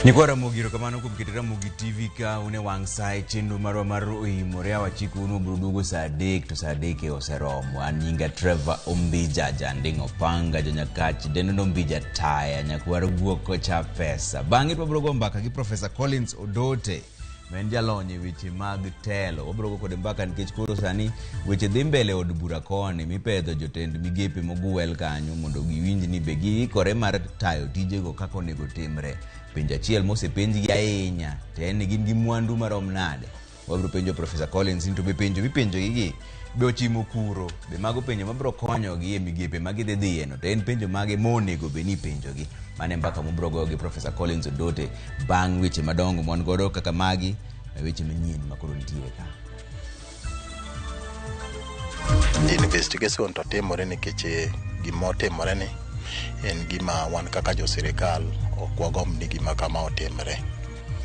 Nyikwa Ramogi erokamano kuom keto Ramogi TV ka un e wang' sa e chenro marwa mar oimore awachiko un wabiro duogo saa 3 to saa 3 e oseromo. An nyinga Trevor Ombija Janding' Opanga Janyakach Denono Ombija Taya nyakwar guok cha pesa. Bang'e to wabiro go mbaka gi Professor Collins Odote ma en jalony e weche mag telo. Wabiro go kode mbaka nikech koro sani weche dhi mbele e od bura koni mipedho jotend migepe mogwel kanyo mondo giwinj ni be giikore mar tayo tijego kaka onego timre. Penjo achiel mosepenjgi ahinya to en ni gin gi mwandu marom nade. Wabiro penjo Professor Collins ni to be penjo mipenjogi gi be ochimo kuro, be mago penjo mabiro konyogi e migepe ma gidhi dhiyeno, to en penjo mage monego bed ni ipenjogi. Mano e mbaka mobiro goyo gi Professor Collins Odote bang' weche madongo mwan godo kaka magi e weche manyien ma koro nitiere ka. Investigation to timore nikech gima otimore ni en gima wan kaka jo sirikal ok wagomb ni gima kama otimre.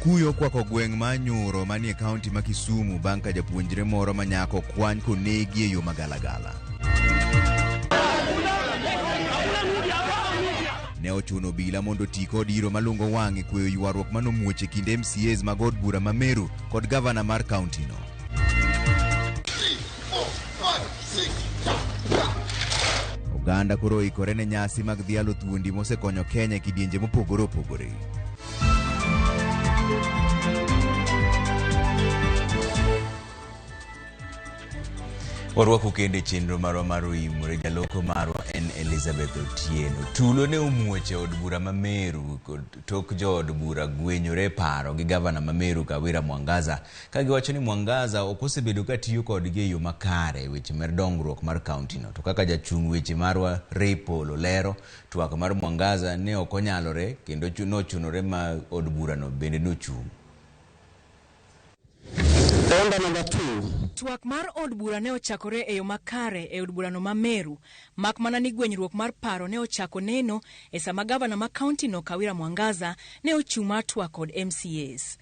Kuyo okwako gweng' ma Nyuro manie kaunti ma Kisumu bang' ka japuonjre moro ma nyako okwany konegi e yo magalagala. Ne ochuno obila mondo oti kod iro malungo wang' e kweyo ywaruok manomuoch e kind MCAs mag od bura ma Meru kod gavana mar kauntino. Oganda koro oikore ne nyasi mag dhialo thuondi mosekonyo Kenya e kidienje mopogore opogore. Warwaku kendo e chenro marwa mar oimore. Jaloko marwa en Elizabeth Otieno. Tulo ne omuoch e od bura ma Meru kod tok jood bura gwenyore e paro gi gavana ma Meru Kawira Mwangaza ka giwacho ni Mwangaza ok osebedo ka tiyo kodgi e yo makare e weche mar dongruok mar kauntino. To kaka jachung' weche marwa Ray Polo lero, twak mar Mwangaza ne ok onyalore kendo nochunore ma od burano bende nochung'. Order number 2. Twak mar od bura ne ochakore e yo makare e od burano ma Meru, mak mana ni gwenyruok mar paro ne ochako neno e sama gavana ma kauntino Kawira Mwangaza ne ochung' mar twak kod MCAs.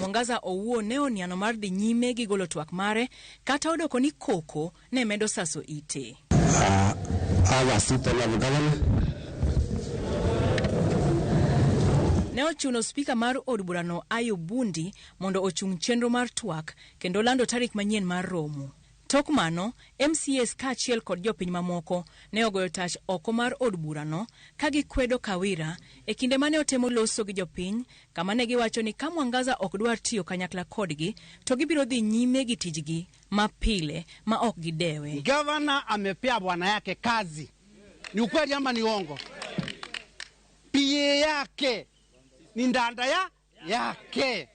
Mwangaza owuon ne oniano mar dhi nyime gi golo twak mare kata odoko ni koko ne medo saso ite. Have a seat, Honorable Governor. Ne ochuno spika mar od burano Ayub Bundi mondo ochung chenro mar twak kendo lando tarik manyien mar romo. Tok mano, MCAs kaachiel kod jopiny mamoko ne ogoyo tach oko mar od burano ka gikwedo Kawira e kinde mane otemo loso gi jopiny kama ne giwacho ni ka Mwangaza ok dwar tiyo kanyakla kodgi to gibiro dhi nyime gi tijgi mapile ma ok gidewe. Gavana amepea bwana yake kazi. Ni ukweli ama ni uongo? PA yake ni ndanda ya yake.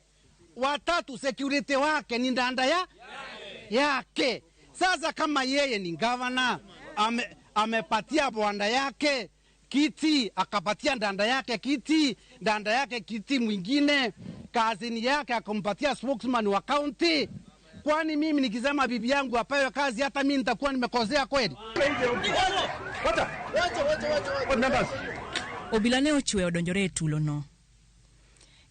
Watatu security wake ni ndanda ya yake. Sasa kama yeye ni gavana amepatia bwana yake kiti, akapatia ndanda yake kiti, ndanda yake kiti mwingine, kazini yake akampatia spokesman wa county. Kwani mimi nikisema bibi yangu apewe kazi hata mimi nitakuwa nimekosea kweli? Obila ne ochwe odonjore e tulono.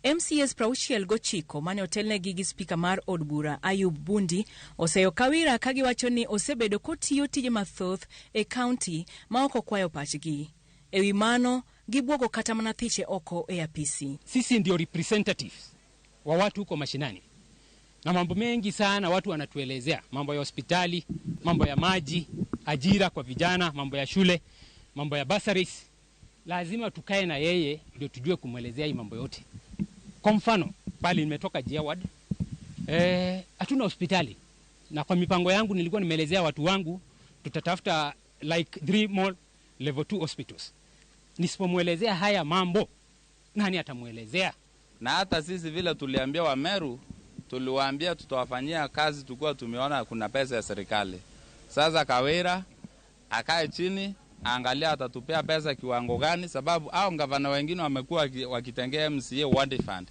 MCAs 69 mane otelnegi gi spika mar od bura Ayub Bundi oseyo Kawira ka giwacho ni osebedo kotiyo tije mathoth e kaunti ma ok okwayo pachgi. E wi mano, gibwogo kata mana thiche oko e apisi. Sisi ndio representatives wa watu huko mashinani, na mambo mengi sana watu wanatuelezea, mambo ya hospitali, mambo ya maji, ajira kwa vijana, mambo ya shule, mambo ya bursaries. Lazima tukae na yeye ndio tujue kumwelezea hii mambo yote. Kwa mfano, pale nimetoka Jia Ward, hatuna hospitali. Na kwa mipango yangu nilikuwa nimeelezea watu wangu tutatafuta like 3 more level 2 hospitals. Nisipomwelezea haya mambo, nani atamuelezea? Na hata sisi vile tuliambia wa Meru, tuliwaambia tutawafanyia kazi tukiwa tumeona kuna pesa ya serikali. Sasa Kawira akae chini, angalia atatupea pesa kiwango gani, sababu hao gavana wengine wamekuwa wakitengea MCA ward fund.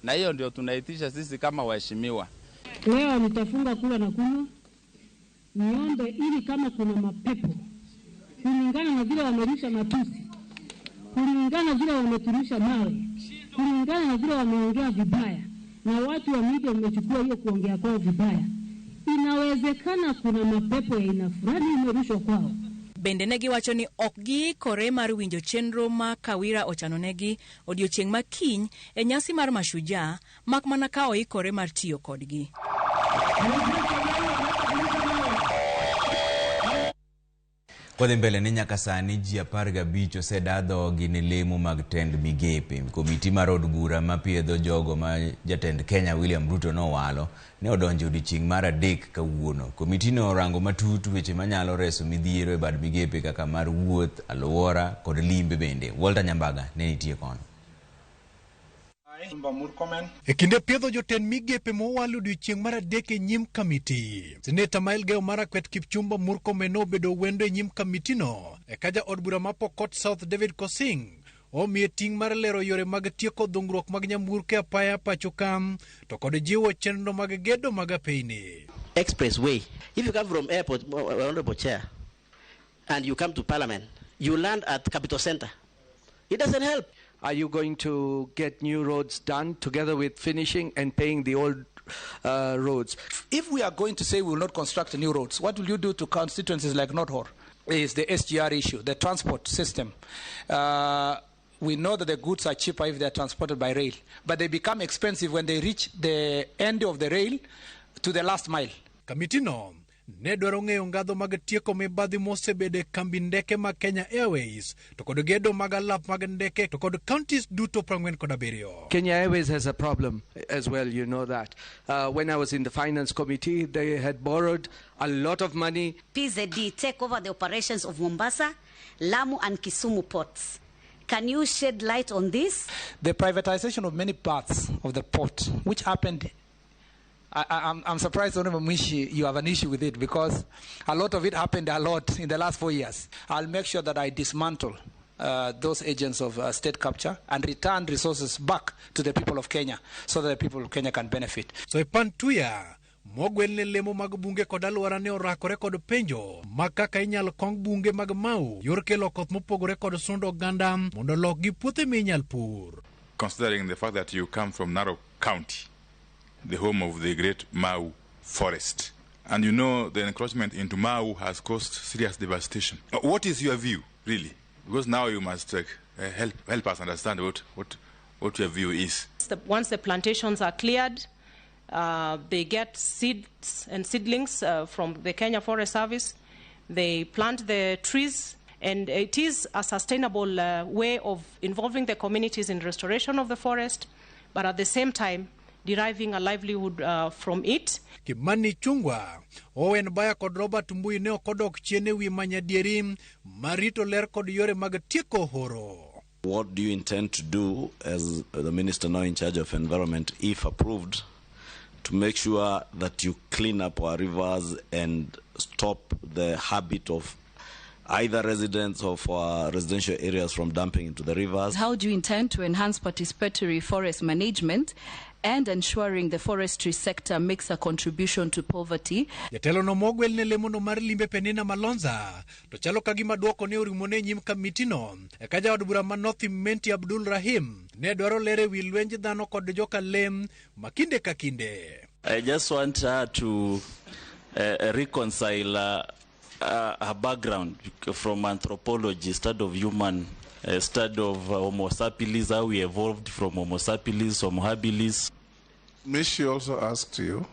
Na hiyo ndio tunaitisha sisi kama waheshimiwa. Leo nitafunga kula na kunywa, niombe ili kama kuna mapepo kulingana na vile wamerusha matusi, kulingana na vile wameturusha mawe, kulingana na vile wameongea vibaya, na watu wa media wamechukua hiyo kuongea kwao vibaya, inawezekana kuna mapepo ya aina fulani imerushwa kwao. Bende ne giwacho ni ok giikore mar winjo chenro ma Kawira ochanonegi odiochieng' ma kiny e nyasi mar Mashujaa mak mana ka oikore mar tiyo kodgi. Kodhi mbele ni nyaka sani ji 15 oseda dhogi ne lemo mag tend migepe. Komiti mar od bura mapiedho jogo ma jatend Kenya William Ruto nowalo ne odonjo odiochieng' mar 3 kawuono. Komitino orango matut weche manyalo reso midhiero e bad migepe kaka mar wuoth, alwora kod limbe bende. Walter Nyambaga ne nitie kono. E kinde piedho jotend migepe mowal odiochieng' mar 3 e nyim kamiti. Seneta ma Elgeyo Marakwet Kipchumba Murkomen nobedo wendo e nyim kamitino. Eka jaod bura ma Pokot South David Kosing omiye ting' mar lero yore mag tieko dhungruok mag nyamburko e apaya pacho ka to kod jiwo chenro mag gedo mag apeyni. Expressway. If you come from airport, Honorable Chair, and you come to Parliament, you land at Capital Center. It doesn't help. Are you going to get new roads done together with finishing and paying the old roads? If we are going to say we will not construct new roads, what will you do to constituencies like North Horr? Is the SGR issue, the transport system. We know that the goods are cheaper if they are transported by rail, but they become expensive when they reach the end of the rail to the last mile. Kamitino ne dwaro ng'eyo ngadho mag tieko mibadhi mosebedo e kambi ndeke mag Kenya Airways to kod gedo mag alap mag ndeke to kod counties duto 47. Kenya Airways has a problem as well, you know that. When I was in the finance committee, they had borrowed a lot of money. PZD take over the operations of Mombasa, Lamu and Kisumu ports. Can you shed light on this? The privatization of many parts of the port, which happened, I'm surprised, Honorable Mwishi, you have an issue with it, because a lot of it happened a lot in the last 4 years. I'll make sure that I dismantle those agents of state capture and return resources back to the people of Kenya so that the people of Kenya can benefit. Soipan Tuya mogwel ne lemo mag bunge kod alwora ne orakore kod penjo mag kaka inyal kong bunge mag Mau yor kelo koth mopogore kod sundo oganda mondo lok gi puothe minyal pur. Considering the fact that you come from Narok County, the home of the great Mau forest. And you know the encroachment into Mau has caused serious devastation. What is your view, really? Because now you must help us understand what your view is. Once the plantations are cleared, they get seeds and seedlings from the Kenya Forest Service. They plant the trees, and it is a sustainable way of involving the communities in restoration of the forest, but at the same time, deriving a livelihood from it. Kimani Chungwa, Owen Baya kod Robert Mbui ne ok odok chien e wi manyadieri marito ler kod yore mag tieko horo. What do you intend to do as the minister now in charge of environment, if approved, to make sure that you clean up our rivers and stop the habit of either residents of our residential areas from dumping into the rivers? How do you intend to enhance participatory forest management and ensuring the forestry sector makes a contribution to poverty? Jatelo no mogwel ne lemono mar limbe Penina Malonza to chalo ka gima duoko ne orumone nyim kamitino. Eka jaod bura ma North Imenti Abdul Rahim ne dwaro lere wi lwenj dhano kod joka lem ma kinde ka kinde. I just want her to reconcile her background from anthropology, study of human, study of Homo sapiens, how we evolved from Homo sapiens, Homo habilis. Mishi also asked you,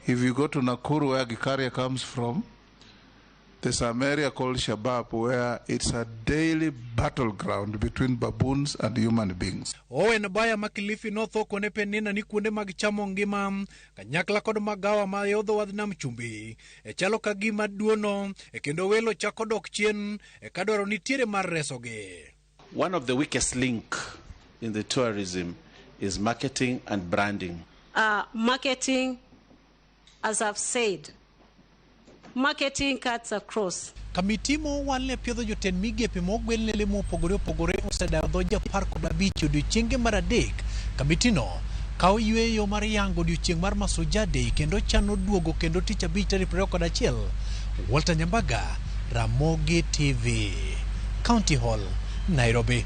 if you go to Nakuru where Gikaria comes from, there's an area called Shabab where it's a daily battleground between baboons and human beings. Owen Baya ma Kilifi notho kone Penina ni kuonde mag chamo ngima kanyakla kod magawa ma yodho wadh nam chumbi e chalo ka gima duono e kendo welo chako dok chien e kadwaro nitiere mar resogi. One of the weakest link in the tourism is marketing and branding. Marketing, as I've said, marketing cuts across. Kamiti mowal ne piedho jotend migepe mogwel ne lemo mopogore opogore osedayo dho ji 15 odiochienge mar 3. Kamitino kawo yweyo mar yango odiochieng' mar Mashujaa Day kendo chano duogo kendo tich abich tarik 21. Walter Nyambaga, Ramogi TV, County Hall, Nairobi.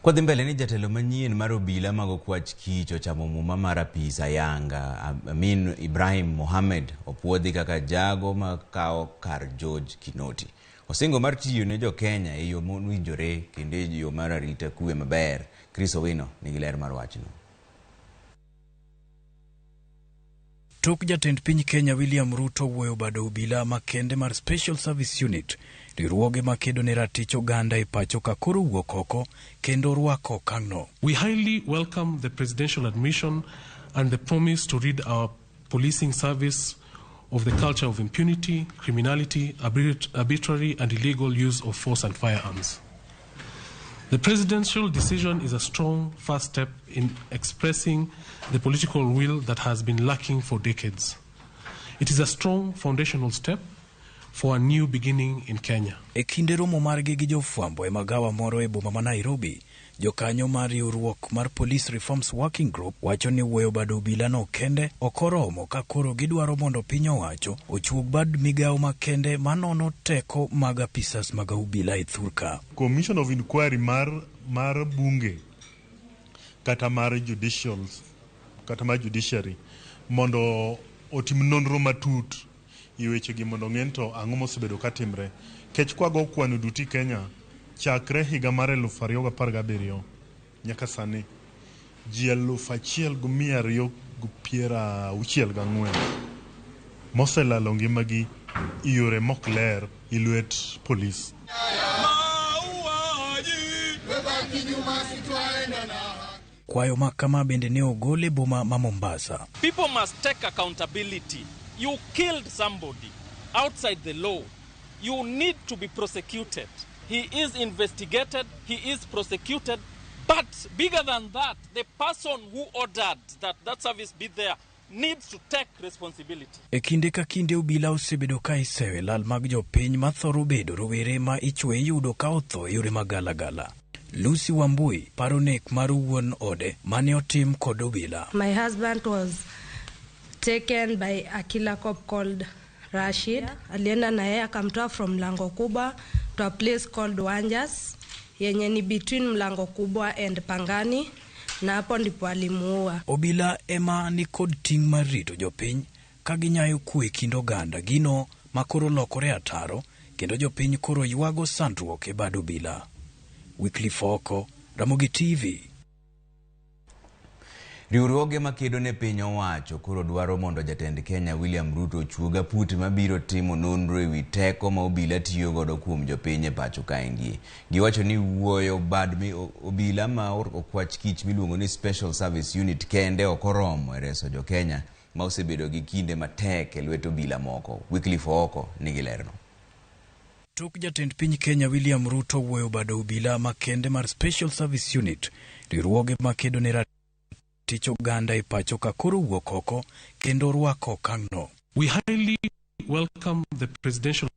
Kwadhi mbele ni jatelo manyien mar obila mag okwach kich ochamo muma mar apis ayanga. Amin Ibrahim Mohamed opuodhi kaka jago makawo kar George Kinoti. Osingo mar tiyo ne jo-Kenya e yo mowinjore kendo e yo mar arita kwe maber. Chris Owino nigi ler mar wachno. Tok jatend piny Kenya William Ruto wuoyo bad obila makende mar Special Service Unit, riwruoge makedo ne ratich oganda e pacho ka koro wuok oko kendo rwako okang'no. We highly welcome the presidential admission and the promise to rid our policing service of the culture of impunity, criminality, arbitrary and illegal use of force and firearms. The presidential decision is a strong first step in expressing the political will that has been lacking for decades. It is a strong foundational step for a new beginning in Kenya. E kinde romo margi gi jofwambo e magawa moro e boma ma Nairobi, jokanyo mar riwruok mar Police Reforms Working Group wacho ni wuoyo bad obila no kende ok oromo ka koro gidwaro mondo piny owacho ochuog bad migawo makende manono teko mag apisas mag obila e thurka. Commission of Inquiry mar bunge kata mar judicial kata mar judiciary mondo otim nonro matut e wechegi mondo ong'e ni to ang'o mosebedo katimre. Kech kwago kwano duto i Kenya chakre higa mar 2017 nyaka sani ji 1264 moselalo ngimagi e yore mok ler e lwet polis. Kwayo ma kama bende ne ogol e boma ma Mombasa. People must take accountability. You killed somebody outside the law. You need to be prosecuted. He is investigated, he is prosecuted, but bigger than that, the person who ordered that that service be there needs to take responsibility. E kinde ka kinde obila osebedo ka iseyo e lal mag jopiny mathoro bedo rowere ma ichwe iyudo ka otho e yore magalagala. Lucy Wambui paro nek mar wuon ode mane otim kod obila. My husband was taken by a killer cop called Rashid. Alienda na yeye akamtoa from Mlango Kubwa to a place called Wanjas yenye ni between Mlango Kubwa and Pangani, na hapo ndipo alimuua. Obila ema ni kod ting' mar rito jopiny ka ginyayo kwe e kind oganda gino makoro lokore ataro kendo jopiny koro ywago sandruok e bad obila. Wycliffe Oko, Ramogi TV. Riwruoge makedo ne piny owacho koro dwaro mondo jatend Kenya William Ruto ochuog aput mabiro timo nonro ewi teko ma obila tiyo godo kuom jopiny e pacho kaendi. Giwacho ni wuoyo bad obila ma okwach kich miluongo ni Special Service Unit kende ok oromo e reso jo-Kenya ma osebedo gi kinde matek e lwet obila moko. Wycliffe Ooko nigi lerno. Tok jatend piny Kenya William Ruto wuoyo bad obila makende mar Special Service Unit, riwruoge makedo ne ratich oganda e pacho ka koro wuok oko kendo rwako okang'no. We highly welcome the presidential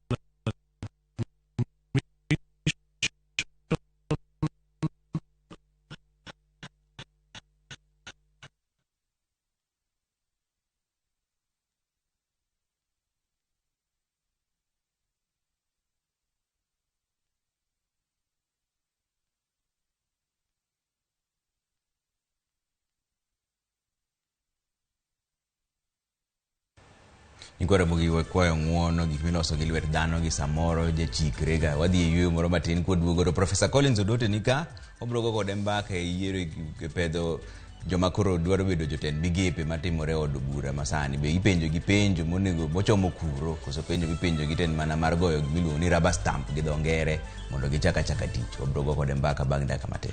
Nyikwa Ramogi wakwayo ng'uono gik miloso gi lwet dhano gi samoro jachikre ga wadhi e yueyo moro matin kwaduogo to Professor Collins Odote ni ka obiro go kode mbaka e yiero e pedho joma koro dwaro bedo jotend migepe matimore e od bura masani be ipenjo gi penjo monego mochomo kuro koso penjo mipenjo gi to en mana mar goyo gimiluongo ni rubber stamp gi dho ngere mondo gichak achaka tich wabiro go kode mbaka bang' dakika matin.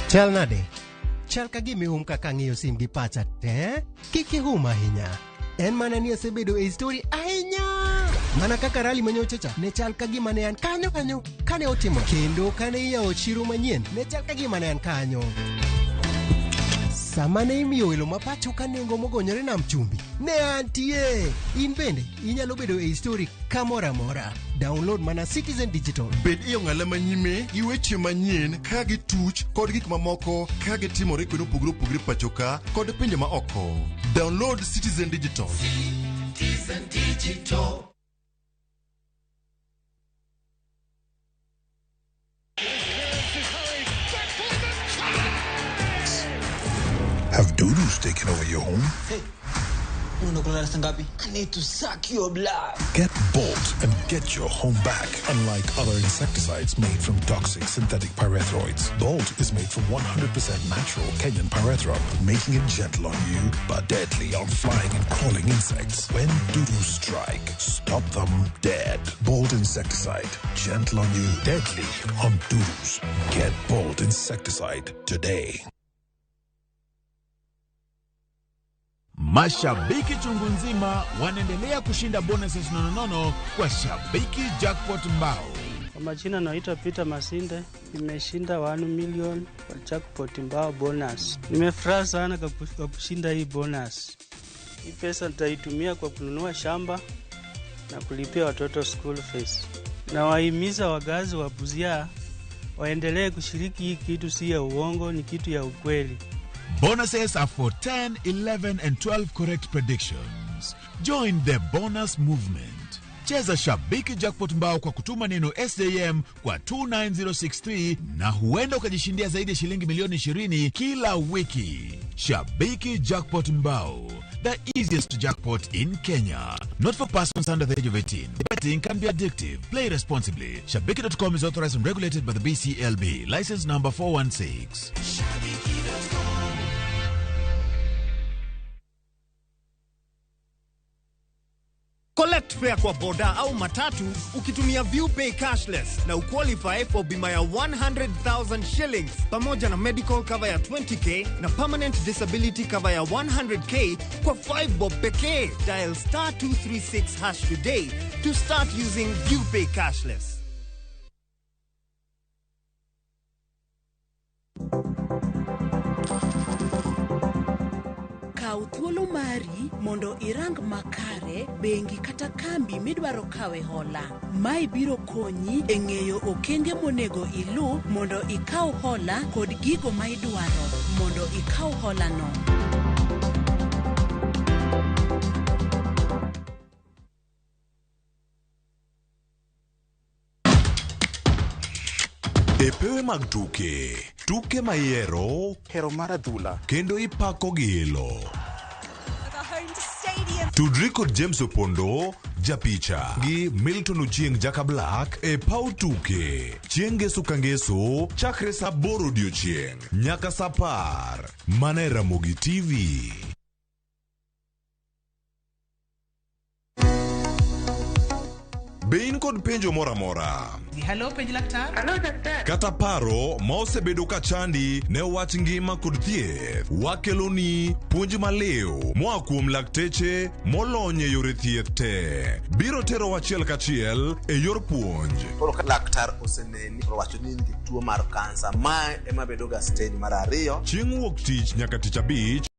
Chal nade? Chal ka gima ihum kaka ang'iyo sim gi pacha te. Kik ihum ahinya. En mana ni asebedo e story ahinya. Mana kaka rally manyocha cha ne chal ka gima ne an kanyo kanyo kane otimo kendo kane iyawo chiro manyien ne chal ka gima ne an kanyo. Sama ne imiyo welo ma pacho ka nengo mogonyore nam chumbi, ne antie. In bende inyalo bedo e story kamoro amora. Download mana Citizen Digital. Bed e ong'ala manyime gi weche manyien ka gituch kod gik mamoko ka gitimore kuonde mopogore opogore pacho ka kod pinje ma oko. Download Citizen Digital. Citizen Digital. Have dudus taken over your home? Hey, I need to suck your blood. Get Bolt and get your home back. Unlike other insecticides made from toxic synthetic pyrethroids, Bolt is made from 100% natural Kenyan pyrethrum, making it gentle on you but deadly on flying and crawling insects. When dudus strike, stop them dead. Bolt insecticide, gentle on you, deadly on dudus. Get Bolt insecticide today. Mashabiki chungu nzima wanaendelea kushinda bonuses nononono kwa Shabiki Jackpot Mbao. Kwa majina naitwa Peter Masinde, nimeshinda 1 million kwa jackpot mbao bonus. Nimefurahi sana kwa kushinda hii bonus. Hii pesa nitaitumia kwa kununua shamba na kulipia watoto school fees. Nawahimiza wakazi wa Busia waendelee kushiriki hii kitu, si ya uongo, ni kitu ya ukweli. Bonuses are for 10, 11 and 12 correct predictions. Join the bonus movement. Cheza Shabiki Jackpot Mbao kwa kutuma neno SJM kwa 29063 na huenda ukajishindia zaidi ya shilingi milioni 20 kila wiki. Shabiki Jackpot Mbao, the easiest jackpot in Kenya. Not for persons under the age of 18. Betting can be addictive. Play responsibly. Shabiki.com is authorized and regulated by the BCLB. License number 416. Collect fare kwa boda au matatu ukitumia ViewPay cashless na uqualify for bima ya 100,000 shillings pamoja na medical cover ya 20k na permanent disability cover ya 100k kwa 5 bob pekee. Dial star 236 hash today to start using ViewPay cashless. Kaw thuolo mari mondo irang makare bengi kata kambi midwaro kawe hola. Mae biro konyi e ng'eyo okenge monego ilu mondo ikaw hola kod gigo ma idwaro mondo ikaw hola no. E pewe mag tuke, tuke ma ihero, hero mar adhula, kendo ipako gi ilo. Tudri kod James Opondo, japicha, gi Milton Ochieng Jaka Black e paw tuke. Chieng' ngeso ka ngeso, chakre saa 8 odiochieng' nyaka saa 10. Mana e Ramogi TV. Be in kod penjo moro amora? Hello, penj laktar. Hello, daktari. Kata paro ma osebedo ka chandi ne wach ngima kod thieth, wakeloni puonj maliw moa kuom lakteche molony e yore thieth te. Biro tero achiel kachiel e yor puonj. Koro ka laktar oseneni to wacho ni in gi tuo mar kansa, mae ema bedo ga stage mar 2. Chieng' wuok tich nyaka tich abich,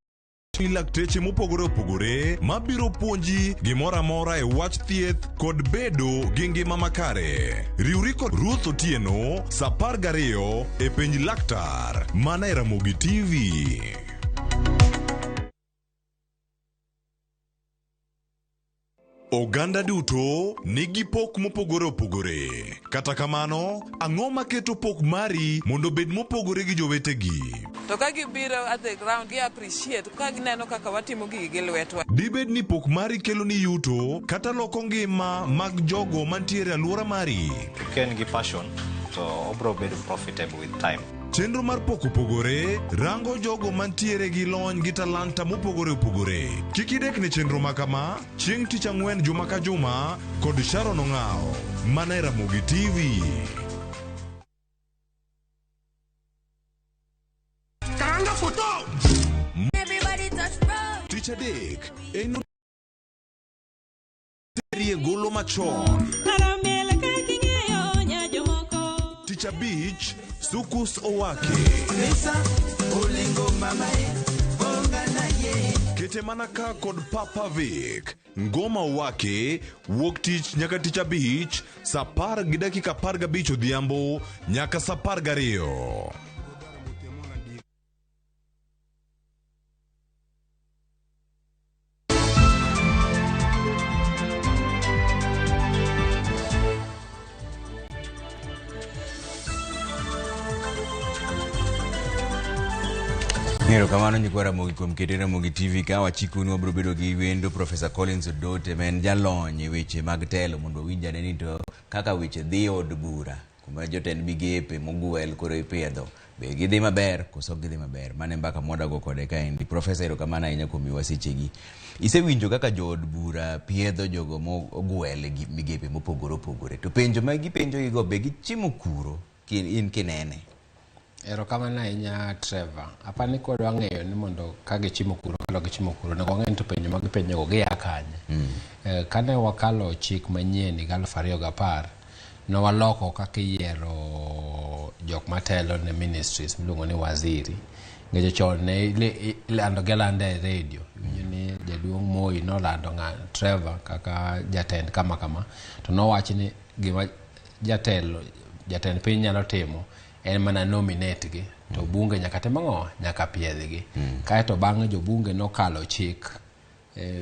lakteche mopogore opogore mabiro puonji gimoro amora e wach thieth kod bedo gi ngima makare. Riwri kod Ruth Otieno saa 12 e penj laktar mana e Ramogi TV. Oganda duto nigi pok mopogore opogore. Kata kamano, ang'o maketo pok mari mondo obed mopogore gi jowetegi? To ka gibiro at the ground, gi appreciate ka gineno kaka watimo gigi gi lwetwa. Dibed ni pok mari kelo ni yuto kata loko ngima mag jogo mantiere alwora mari. Ka en gi passion to obro bedo profitable with time. Chenro mar pok opogore rango jogo mantiere gi lony gi talanta mopogore opogore. Kik idek ne chenro ma kama chieng' tich ang'wen juma ka juma kod Sharon Ong'ao mana e Ramogi TV. Karanga photo. Everybody touch road. Tich adek en rie golo machon. Tich abich Sukus Owake. Kete mana ka kod Papa Vic. Ngoma wake wuok tich nyaka tich abich saa 10:15 odhiambo nyaka saa 12. Erokamano nyikwa Ramogi kuom kete Ramogi TV ka wachikonu wabiro bedo gi wendo Professor Collins Odote ma en jalony e weche mag telo mondo wawinj ane ni to kaka weche dhi e od bura kuma jotend migepe mogwel koro ipiedho be gidhi maber koso ok gidhi maber. Mano e mbaka mwadago kode kaendi. Professor erokamano ahinya kuom miwa sechegi. Isewinjo kaka jood bura piedho jogo mogwel e migepe mopogore opogore to penjo ma gipenjogigo be gichimo kuro in kinene? Erokamano ahinya Trevor. Apani kwadwa ng'eyo ni mondo ka gichimo kuro kata ok gichimo kuro, onego wang'e ni to penjo ma gipenjogo gia kanye. Kane wakalo chik manyien higa 2010, ne waloko kaka iyiero jok matelo ne ministries miluongo ni waziri. Nikech chon ne ilando gi alanda e redio. Iwinjo ni jaduong' Moi nolando Trevor kaka jatend kama kama. To nowach ni gima jatend piny nyalo timo en mana nominate gi to bunge nyaka tim ang'o? Nyaka piedhgi. Kaeto bang'e jobunge nokalo chik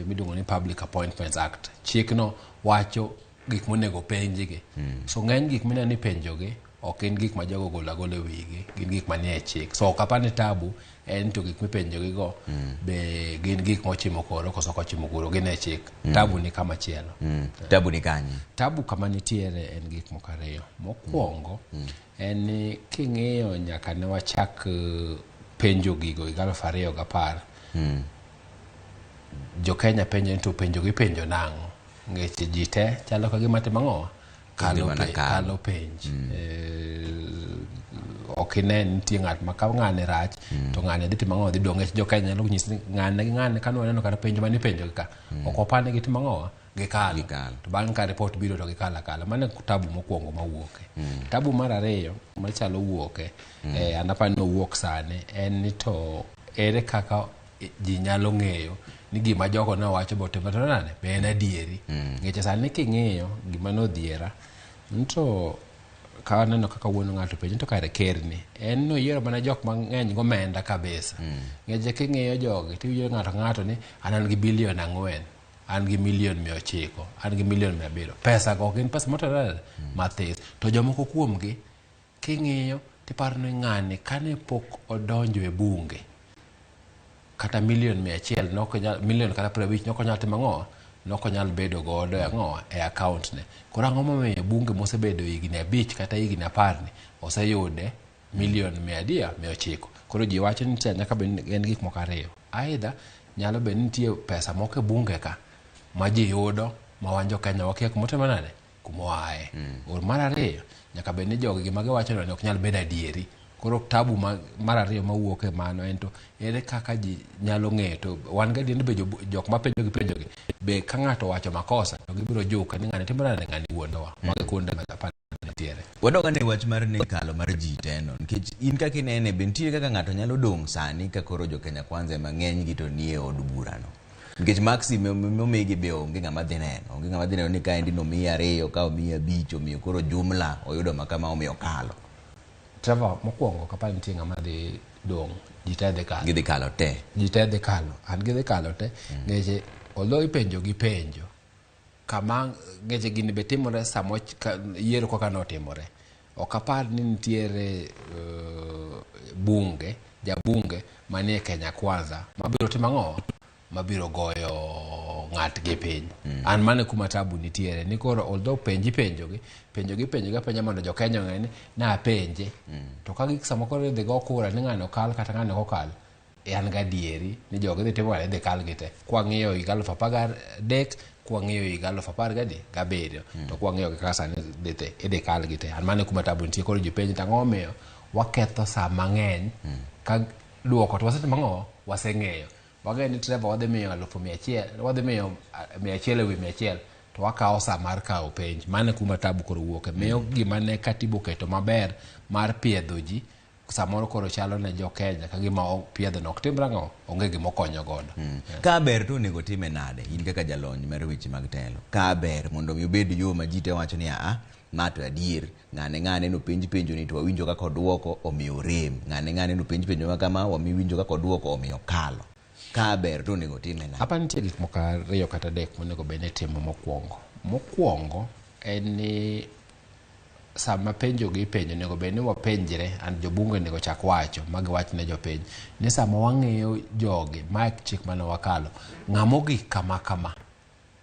miluongo ni Public Appointments Act. Chikno wacho gik monego penjgi. So ng'eny gik mineno ni penjogi ok gin gik ma jogo ogolo agola e wigi, gin gik manie chik. So ok apar ni tabu en to gik mipenjogi go be gin gik mochimo koro koso ok ochimo koro, gin e chik. Tabu ni kama chielo. Tabu ni kanye? Tabu kama nitiere en gik moko ariyo. Mokwongo en ni king'iyo nyaka ne wachak penjo gigo higa 2010. Jo Kenya penjo ni to penjo gi penjo nang'o? Nikech ji te chalo ka gima timo ang'o? Kalo penj. Ok ine nitie ng'at ma ka ng'ane rach to ng'ane dhi timo ang'o? Dhi dong'. Nikech jo Kenya nyalo nyisi ni ng'ane gi ng'ane kane waneno kata penjo mane ipenjo gi ka. Ok wapar ni gitimo ang'o? Gikalo. To bang' ka report biro to gikalo akala. Mano e tabu mokwongo mawuoke. Tabu mar ariyo machalo wuoke, an aparo ni owuok sani, en ni to ere kaka ji nyalo ng'eyo ni gima jogo ne owacho be otimore nade? Be en adieri? Nikech sani king'iyo gima nodhiera, to ka aneno kaka wuon ng'ato penjo to kare kerni en noyiero mana jok mang'eny gomenda kabisa. Nikech king'iyo jogi tiwinjo ng'ato ng'ato ni an gi bilion 4, an gi milion 900, an gi milion 700. Pesa go gin pesa motenore mathis. To jomoko kuomgi king'iyo tiparo ni ng'ani kane pok odonjo e bunge kata milion 100 nokonyal, milion kata 50 nokonyal timo ang'o? Nokonyal bedo godo e ang'o? E account ne. Koro ang'o momiyo bunge mosebedo higni 5 kata higni 10 ni oseyude milion 900? Koro ji wacho ni nyaka bed en gik moko ariyo. Aidha nyalo bedo ni nitie pesa moko e bunge ka ma ji yudo ma wan jo Kenya wakia kuma otimo nade? Kuma oaye. Or mar ariyo nyaka bed ni jogi gima giwacho no ok nyal bedo adieri. Koro tabu mar ariyo mawuok e mano en to ere kaka ji nyalo ng'eyo to wan gadier ni be jok ma penjo gi penjogi be ka ng'ato owacho makosa to gibiro juke ni ng'ani timo nade, ng'ani wuondowa. Mago e kuonde ma apar nitiere. Wadog ane wach mar ni kalo mar ji te no nikech in kaka inene be nitie kaka ng'ato nyalo dong' sani ka koro jo Kenya Kwanza ema ng'eny gi to nie od burano. Nikech maksi momigi be onge ng'ama dhi neno. Onge ng'ama dhi neno ni kaendi nomiye 2, ka omiye 5, omiyo koro jumla oyudo ma kama omiyo kalo. Trevor, mokwongo kapar nitie ng'ama dhi dong', ji te dhi kalo. Gidhi kalo te. Ji te dhi kalo. An gidhi kalo te. Ngeche, although ipenjo gi penjo, kama ngeche gini be timore sama yiero kaka notimore. Ok apar ni nitiere bunge, jabunge manie Kenya Kwanza mabiro timo ang'o? Mabiro goyo ng'atgi piny. An mano e kuma tabu nitiere ni koro although penji penjogi, penjogi penjogi apenja mondo jo Kenya ong'e ni napenje. To ka gik sama koro idhi go kura ni ng'ani okal kata ng'ani ok okal, an gadieri ni jogi dhi timo idhi kalgi te. Kwang'iyo higa 2013, kwang'iyo higa 2017, to kwang'iyo gi kaka sani dhi te, idhi kalgi te. An mano e kuma tabu nitie. Koro ji penjo to ang'o momiyo waketho sa mang'eny ka duoko to wasetimo ang'o? Waseng'eyo. Wang'eyo ni Trevor wadhi miyo 100,000, wadhi miyo 100 ewi 100, to wakawo sa mar kawo penj. Mano e kuma tabu koro wuoke. Miyo gima ne katiba oketo maber mar piedho ji Samoro koro chalo ne jo Kenya ka gima piedhno ok timre ang'o, onge gima okonyo godo. Ka ber to onego time nade in kaka jalony mar weche mag telo? Ka ber mondo mi obed yo ma ji te wacho ni aa, ma to adier, ng'ane ng'ane nopenj penjo ni to wawinjo kaka oduoko omiyo orem, ng'ane ng'ane nopenj penjo ma kama wawinjo kaka oduoko omiyo okalo. Ka ber to onego time nade? Apa nitie gik moko 2 kata 3 monego bed ni itimo mokwongo. Mokwongo en ni sama penjo gi ipenjo onego bed ni wapenjre, and jobunge onego chak wacho ma giwach ne jopiny ni sama wang'iyo jogi, mae chik mane wakalo, ng'ama ogik kama kama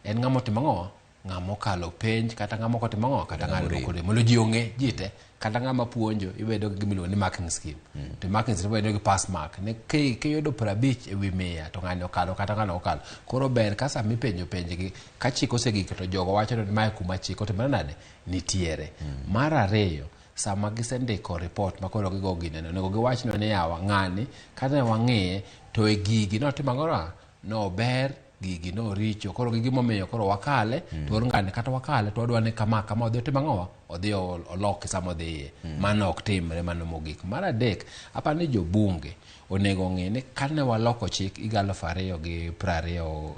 en ng'ama otimo ang'o, ng'ama okalo penj kata ng'ama ok otimo ang'o, kata ng'ama ok orem, mondo ji ong'e ji te. Kata ng'ama puonjo ibedo gi gima iluongo ni marking scheme, to marking scheme ibedo gi pass mark ni kiyudo 50 ewi 100 to ng'ani okalo kata ng'ano okalo. Koro ber ka sama ipenjo penjgi ka chik osegik to jogo wacho ni mae kuma chik otimore nade nitiere. Mar ariyo, sama gisendiko report ma koro gigo gineno, onego giwach ni yawa ng'ani kane wang'iye to e gigi notimo ang'o, nober, gigi noricho, koro gi gimomiyo koro wakale, to ng'ani kata wakale to wadwa ni kama kama odhi otim ang'o, odhi oloki sama odhiye. Mano ok timre, mano mogik. Mar adek, aparo ni jobunge onego ong'e ni kane waloko chik higa 2020,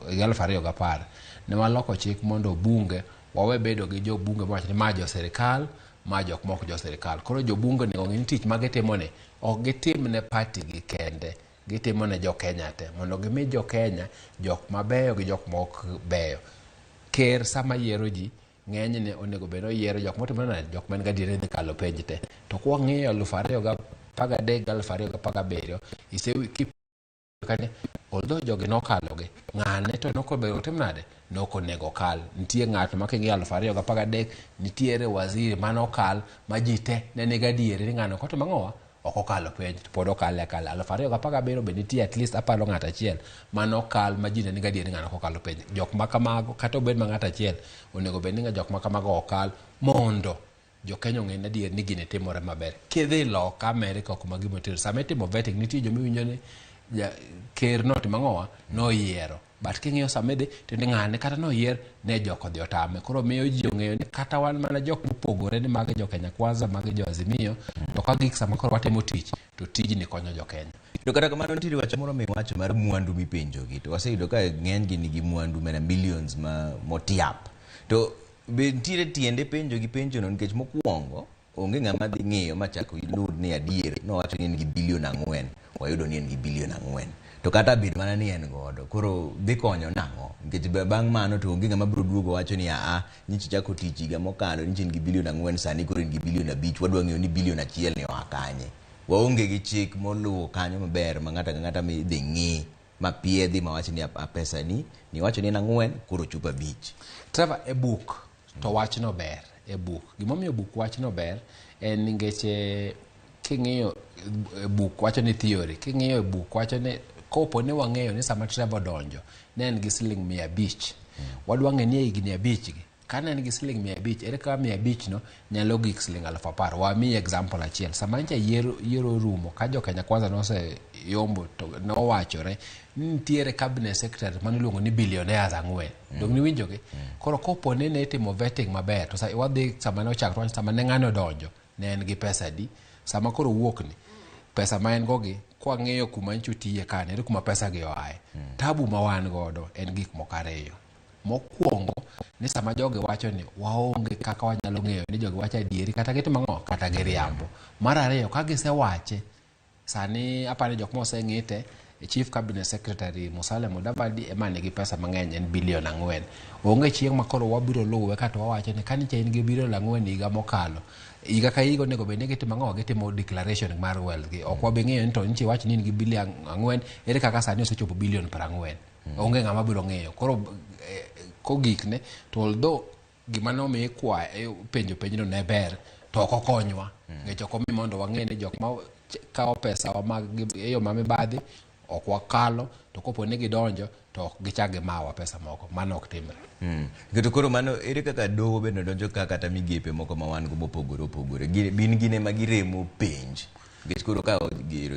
higa 2010, ne waloko chik mondo bunge wawe bedo gi jobunge mawach ni ma jo sirikal, ma jok mok jo sirikal. Koro jobunge onego ong'e ni tich ma gitimo ni ok gitim ne party gi kende, gitimo ne jo Kenya te, mondo gimi jo Kenya jok mabeyo gi jok mok beyo. Ker sama yiero ji, ng'enyne onego bed ni oyiero jok motimo nade, jok man gadier ni dhi kalo penj te. To kwang'iyo 2013 gi 2017, kane although jogi nokalogi, ng'ane to nokobedo otim nade, nokonego okal. Nitie ng'at ma king'iyo 2013 nitiere waziri manokal ma ji te ne nigi adieri ni ng'ano ok otimo ang'owa, ok okalo penj, to pod okale akala. 2017 be nitie at least aparo ng'at achiel manokal ma ji ne nigi adieri ni ng'ano ok okalo penj. Jok ma kamago, kata obed ma ng'at achiel, onego bed ni jok ma kamago okal mondo jo Kenya ong'e ni adier ni gini timore maber. Kidhi loka Amerika kuma gima timore, sama itimo vetting nitie joma iwinjo ni ker notimo ang'owa, noyiero. But king'iyo sama idhi, to ni ng'ane kata noyier, ne jok odhi otame. Koro miyo ji ong'eyo ni kata wan mana jok mopogore ni magi jo Kenya Kwanza, magi jo Azimio, to ka gik sama koro watimo tich, to tijni konyo jo Kenya. To kata kamano nitiere wach moro miwacho mar mwandu mipenjogi, to waseyudo ka ng'enygi nigi mwandu mana millions ma motiap. To be nitiere tiende penjo gi penjono, nikech mokwongo onge ng'ama dhi ng'iyo machak yud ni adier nowacho ni en gi bilion 4, wayudo ni en gi bilion 4. To kata bed mana ni en godo, koro dhi konyo nang'o? Nikech bang' mano to onge ng'ama biro duogo wacho ni aa, nyicha chako tich higa mokalo, nyicha in gi bilion 4, sani koro in gi bilion 5, wadwa ng'eyo ni bilion 1 ni oa kanye. Waonge gi chik moluwo kanyo maber ma ng'ato ka ng'ata midhi ng'i ma piedhi ma wach ni pesa ni niwacho ni en 4, koro chopo 5. Trevor, e buk to wachno ber. E buk, gimomiyo buk wachno ber en nikech king'iyo e buk wacho ni theory, king'iyo e buk wacho ni kopo ni wang'eyo ni sama Trevor donjo ne en gi siling 500, wadwa ng'e ni e higni 5 gi kane en gi siling 500, ere kaka 500 no nyalo gik siling 10,000. Wamiyi example achiel. Sama nyocha yiero rumo, ka jo Kenya Kwanza noseyombo to nowachore ni nitiere cabinet secretary mane iluongo ni billionaires 4. Dong niwinjogi? Koro kopo ni ne itimo vetting maber, to wadhi sama ne ochak, to sama ne ng'ani odonjo, ne en gi pesa adi? Sama koro owuok ni, pesa ma en go gi, kwang'iyo kuma nyocha otiye kane, ere kuma pesa gi oaye. Tabu ma wan godo en gik moko 2. Mokwongo ni sama jogi wacho ni waonge kaka wanyalo ng'eyo ni jogi wacho adieri kata gitimo ang'o, kata giriambo. Mar ariyo, ka gisewache, sani aparo ni jok moseng'ite, Chief Cabinet Secretary Musalia Mudavadi ema nigi pesa mang'eny, en bilion 4. Onge chieng' ma koro wabiro luwe kata wawacho ni kanicha in gi bilion 4 higa mokalo, higa ka higa onego bed ni gitimo ang'o, gitimo declaration mar wealth gi. Ok wabi ng'eyo ni to nyicha iwacho ni in gi bilion 4, ere kaka sani osechopo bilion 40. Onge ng'ama biro ng'eyo. Koro kogikne, to although gima nomiyo penjo penjno ne ber, to ok okonywa. Nikech ok omi mondo wang'e ni jok ma kawo pesa wa mag e yo ma mibadhi, ok wakalo, to kopo ni gidonjo, to ok gichak gimawa pesa moko. Mano ok timre. To koro mano, ere kaka doho bende donjo ka kata migepe moko ma wan go mopogore opogore? Bin gin ema giremo penj. Nikech koro ka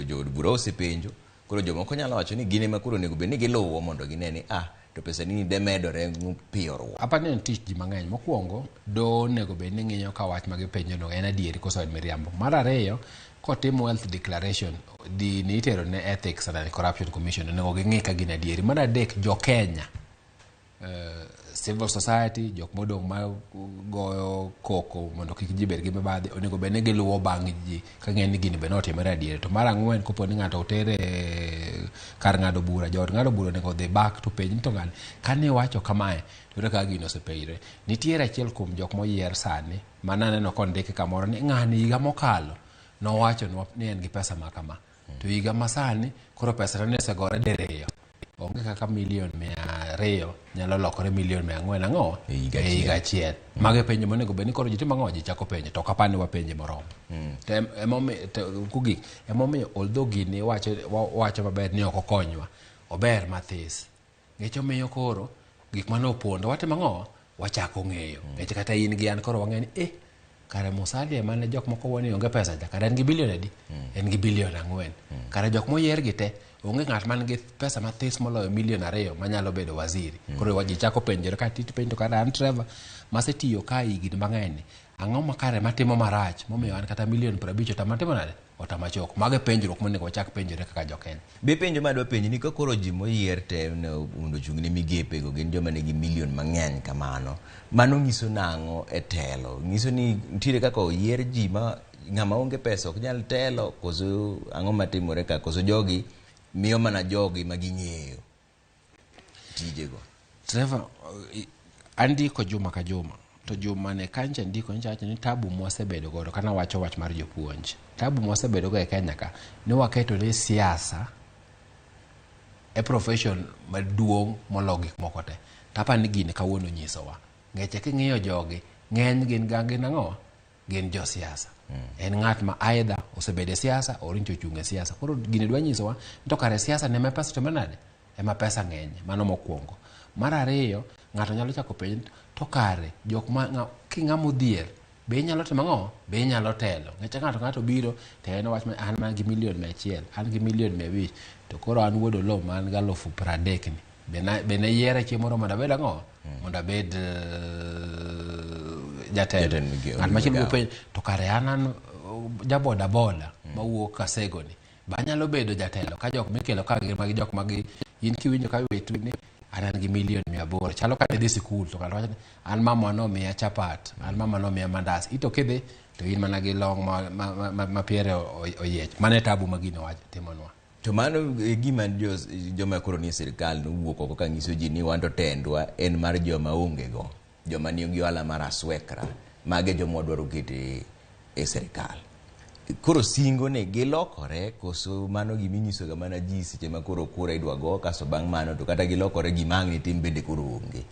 jood bura osepenjo, koro jomoko nyalo wacho ni gin ema koro onego bed ni giluwo mondo gine ni, to pesa ni de medore piyo ruok. Aparo ni en tich ji mang'eny. Mokwongo, doho onego bed ni ng'iyo ka wach ma gipenjo no en adieri koso en miriambo. Mar ariyo, Kotim wealth declaration, dini itero ne Ethics and Anti-Corruption Commission, onego ging'i ka gin adieri. Mar adek, jo Kenya, civil society, jok modong' ma goyo koko mondo kik ji bed gi mibadhi, onego bed ni giluwo bang' ji ka ng'e ni gini be notimore adieri. To mar ang'wen, kopo ni ng'ato oter e kar ng'ado bura, jood ng'ado bura onego odhi back to penj ni to ng'ani kane iwacho kamae to ere kaka gini osepenjre. Nitiere achiel kuom jok moyier sani mananeno kondiki kamoro ni ng'ani higa mokalo nowachonwa ni en gi pesa ma kama, to higa masani koro pesa ne osegore diriyo. Onge kaka milion 200 nyalo lokore milion 400 ang'o e higa achiel. Mago e penjo monego bed ni koro ji timo ang'o, ji chako penjo, to ok apar ni wapenje moromo. To emomiyo kogik, emomiyo although gini wacho maber ni ok okonywa, ober mathis. Nikech omiyo koro gik mane opondo watimo ang'o, wachako ng'eyo. Nikech kata in gi an koro wang'eyo ni kare Musalia mane jok moko wuo ni onge pesa cha, kare en gi bilion adi? En gi bilion 4. Kare jok moyier gi te, onge ng'at man gi pesa mathis moloyo milion 2 manyalo bedo waziri. Koro ji chako penjore ka titi penjo kare an Trevor masetiyo ka higni mang'eny ni, ang'o ma kare matimo marach momiyo an kata milion 50 otama timo nade? Otama choko. Mago e penjruok monego wachak penjore kaka jo Kenya. Be penjo madwa penji ni ka koro ji moyier te mondo ochung' ne migepe go gin joma nigi milion mang'eny kamano, mano nyiso nang'o e telo? Nyiso ni nitiere kaka oyier ji ma ng'ama onge pesa ok nyal telo, koso ang'o matimore ka, koso jogi miyo mana jogi ma ging'eyo tijego? Trevor, andiko juma ka juma, to juma ne kancha ndiko nyicha wacho ni tabu mwasebedo godo, kana wacho wach mar jopuonj, tabu mwasebedo go e Kenya ka ni waketo ni siasa e profession maduong' molo gik moko te. Tapa ni gini kawuono nyisowa. Ngeche king'iyo jogi, ng'eny gin ga gin ang'o? Gin josiasa. En ng'at ma either osebedo e siasa or nyocha ochung' e siasa. Koro gini dwa nyisowa ni to kare siasa ne ema pesa timore nade? Ema pesa ng'eny. Mano mokwongo. Mar ariyo, ng'ato nyalo chako penjo to kare jok ma king'ama odhier be inyalo timo ang'o? Be inyalo telo? Nikech ng'ato biro to en owach an mana gi milion 100, an gi milion 500, to koro an wuod Oloo ma an gi 30,000 ni. Be ne yiera chieng' moro mondo abed ang'o? Mondo abed jatelo. Ng'at machielo biro penjo to kare an jaboda boda mawuok Kasego ni, be anyalo bedo jatelo ka jok mikelo ka gin magi jok magi in kiwinjo ka wetu ni an gi milion 800. Chalo ka idhi sikul to ng'ato wacho ni an mama nomiya chapat, an mama nomiya mandas, ito kidhi to in mana gi long ma piere oyiech. Mano e tabu ma gini timonwa. To mano e gima joma koro nie sirikal nowuok oko ka nyiso ji ni wan to tendwa en mar joma onge go, joma nigi ohala mar aswekra, mage joma wadwaro keto e sirikal. Koro singo ni gilokore koso mano giminyisoga mana ji seche ma koro kura idwa go, kasto bang' mano to kata gilokore gima ang' nitim bende koro onge.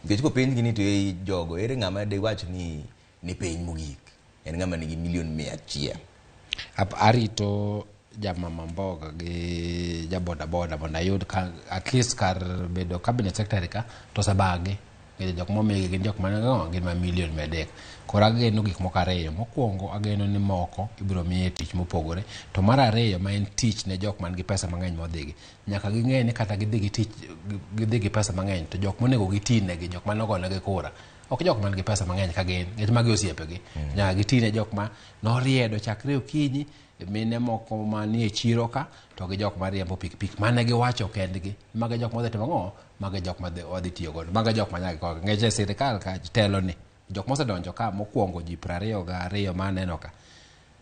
Nikech kopenjgi ni to ei jogo ere ng'ama dewach ni ni piny mogik, en ng'ama nigi milion 100. Arito jamama mboga gi jaboda boda mondo ayud ka at least kar bedo cabinet secretary ka to osebagi. Nikech jok momigi gin jok man gin ma milion 300. Koro ageno gik moko ariyo. Mokwongo ageno ni moko ibiro miye tich mopogore. To mar ariyo ma en tich ne jok man gi pesa mang'eny modhigi. Nyaka ging'e ni kata gidhi gi tich, gidhi gi pesa mang'eny to jok monego gitinegi, jok mane ogonegi kura, ok jok man gi pesa mang'eny ka gin, nikech magi osiepegi. Nyaka gitine jok ma noriedo chakre okinyi, mine moko manie chiro ka to gi jok mariembo pikipiki mane giwacho kendgi. Magi jok modhi timo ang'o? Magi jok ma wadhi tiyo godo. Magi jok ma nyaka gikonygi. Nikech e sirikal ka telo ni jok mosedonjo ka mokwongo ji 22 maneno ka,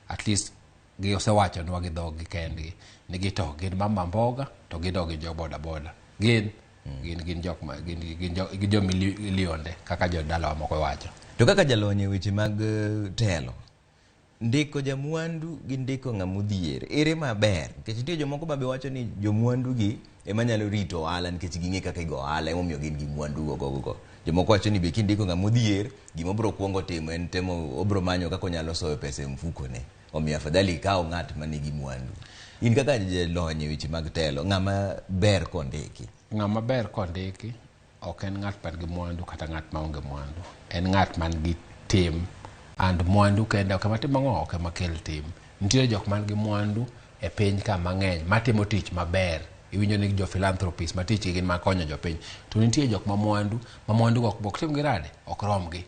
at least gi osewachonwa gi dhog gi kendgi ni gito gin mama mboga to gin to gin jo boda boda. Gin jok ma gin jo milionde kaka jodalawa moko wacho. To kaka jalony e weche mag telo, ndiko jamwandu gi ndiko ng'ama odhier ere maber? Nikech nitie jomoko ma be wacho ni jomwandu gi ema nyalo rito ohala nikech ging'e kaka igo ohala, emomiyo gin gi mwandu go. Jomoko wacho ni be kindiko ng'ama odhier, gima obiro kuongo timo en temo obiro manyo kaka onyalo soyo pesa e mfukone. Omiyo afadhali ikaw ng'at ma nigi mwandu. In kaka jalony e weche mag telo, ng'ama ber kondiki? Ng'ama ber kondiki ok en ng'at man gi mwandu kata ng'at maonge mwandu. En ng'at man gi tim. And mwandu kende ok ema tim ang'o, ok ema kel tim. Nitiere jok man gi mwandu e piny ka mang'eny matimo tich maber. Iwinjo ni jo philanthropists ma tich gin mar konyo jopiny. To nitie jok ma mwandu go ok tim gi rade, ok romgi.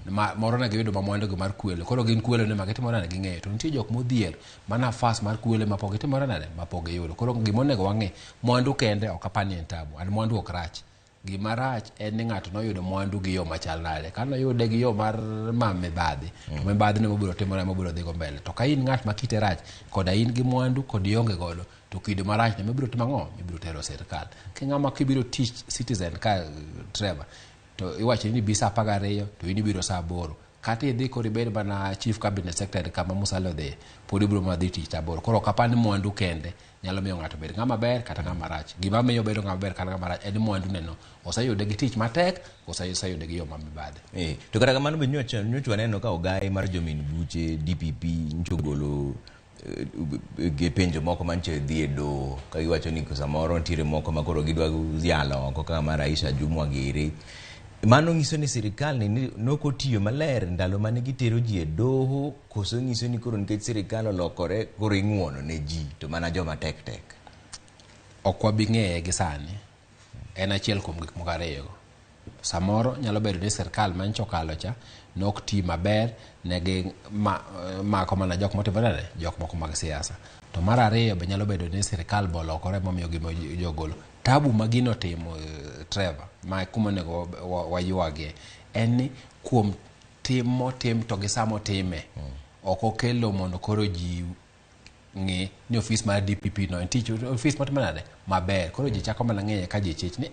Ma, moro ne giyudo ma mwandu gi mar kwelo. Koro gin kwelo ne ma gitimo nade ging'eyo. To nitie jok modhier ma nafas mar kwelo ma pok gitimo nade ma pok giyudo. Koro gima onego wang'e, mwandu kende ok apar ni en tabu. An mwandu ok rach. Gima rach en ni ng'ato noyudo mwandu gi yo machal nade. Ka noyude gi yo mar ma mibadhi, to mibadhi no mobiro timore mobiro dhigo mbele. To ka in ng'at ma kite rach, koda in gi mwandu kod ionge godo, to kido marach no mibiro timo ang'o? Mibiro tero sirkal. Ki ng'ama kibiro tich Citizen ka Trevor, to iwacho ni bi saa 12 to in ibiro saa 8. Kata idhi koro ibed mana chief cabinet secretary kama Musalia odhiye, pod ibiro mana dhi tich saa 8. Koro ok apar ni mwandu kende nyalo miyo ng'ato bed ng'ama ber kata ng'ama rach. Gima miyo obedo ng'ama ber kata ng'ama rach en ni mwandu neno oseyude gi tich matek, oseyude gi yo ma mibadhi. To kata kamano be nyocha waneno ka ogai mar jomin buche DPP nyocha ogolo gi penjo moko manche dhi e doho ka giwacho ni samoro nitiere moko ma koro gidwa yalo oko kaka mar Aisha Jumwa giri. Mano nyiso ni sirikal ni nok otiyo maler ndalo mane gitero ji e doho, koso nyiso ni koro nikech sirikal olokore koro ing'uono ne ji to mana joma tek tek. Ok wabi ng'eye gi sani. En achiel kuom gik moko ariyo. Samoro nyalo bedo ni sirikal manyocha okalo cha nok ti maber, ne gi mako mana jok motimo nade, jok moko mag siasa. To mar ariyo be nyalo bedo ni sirikal be olokore momiyo gima jogolo. Tabu ma gino timo Trevor, ma kuma onego waywagie, en ni kuom tim motim to gi sama otime, ok okelo mondo koro ji ng'e ni ofis mar DPP no en tich ofis motimo nade maber. Koro ji chako mana ng'eye ka ji chich ni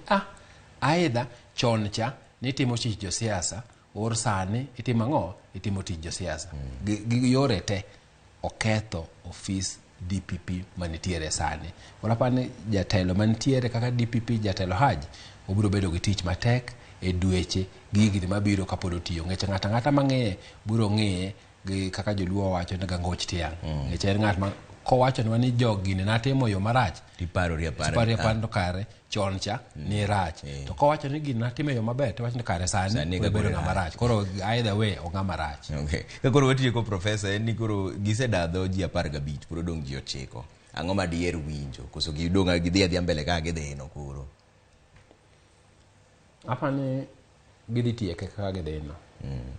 aidha chon cha nitimo tich josiasa, or sani itimo ang'o? Itimo tich josiasa. Gi yore te oketho ofis DPP manitiere sani. Koro aparo ni jatelo manitiere kaka DPP, jatelo Haji, obiro bedo gi tich matek e dweche gi higni mabiro kapod otiyo. Nikech ng'ato ang'ata mang'eye biro ng'eye gi kaka joluo wacho ni gangoch tiang'. Nikech en ng'at ma kowachonwa ni jog gini natimo yo marach, tiparori apara tiparori apara to kare chon cha ni rach. To kowacho ni gini natimo e yo maber, tiwacho ni kare sani koro obedo ng'ama rach. Koro either way ong'ama rach. Okay. Ka koro watieko professor, en ni koro gisedadho ji 15, koro odong' ji 9. Ang'o ma diher winjo? Koso gidong' gidhi adhiya mbele kaka gidhino koro? Aparo ni gidhi tieke kaka gidhino.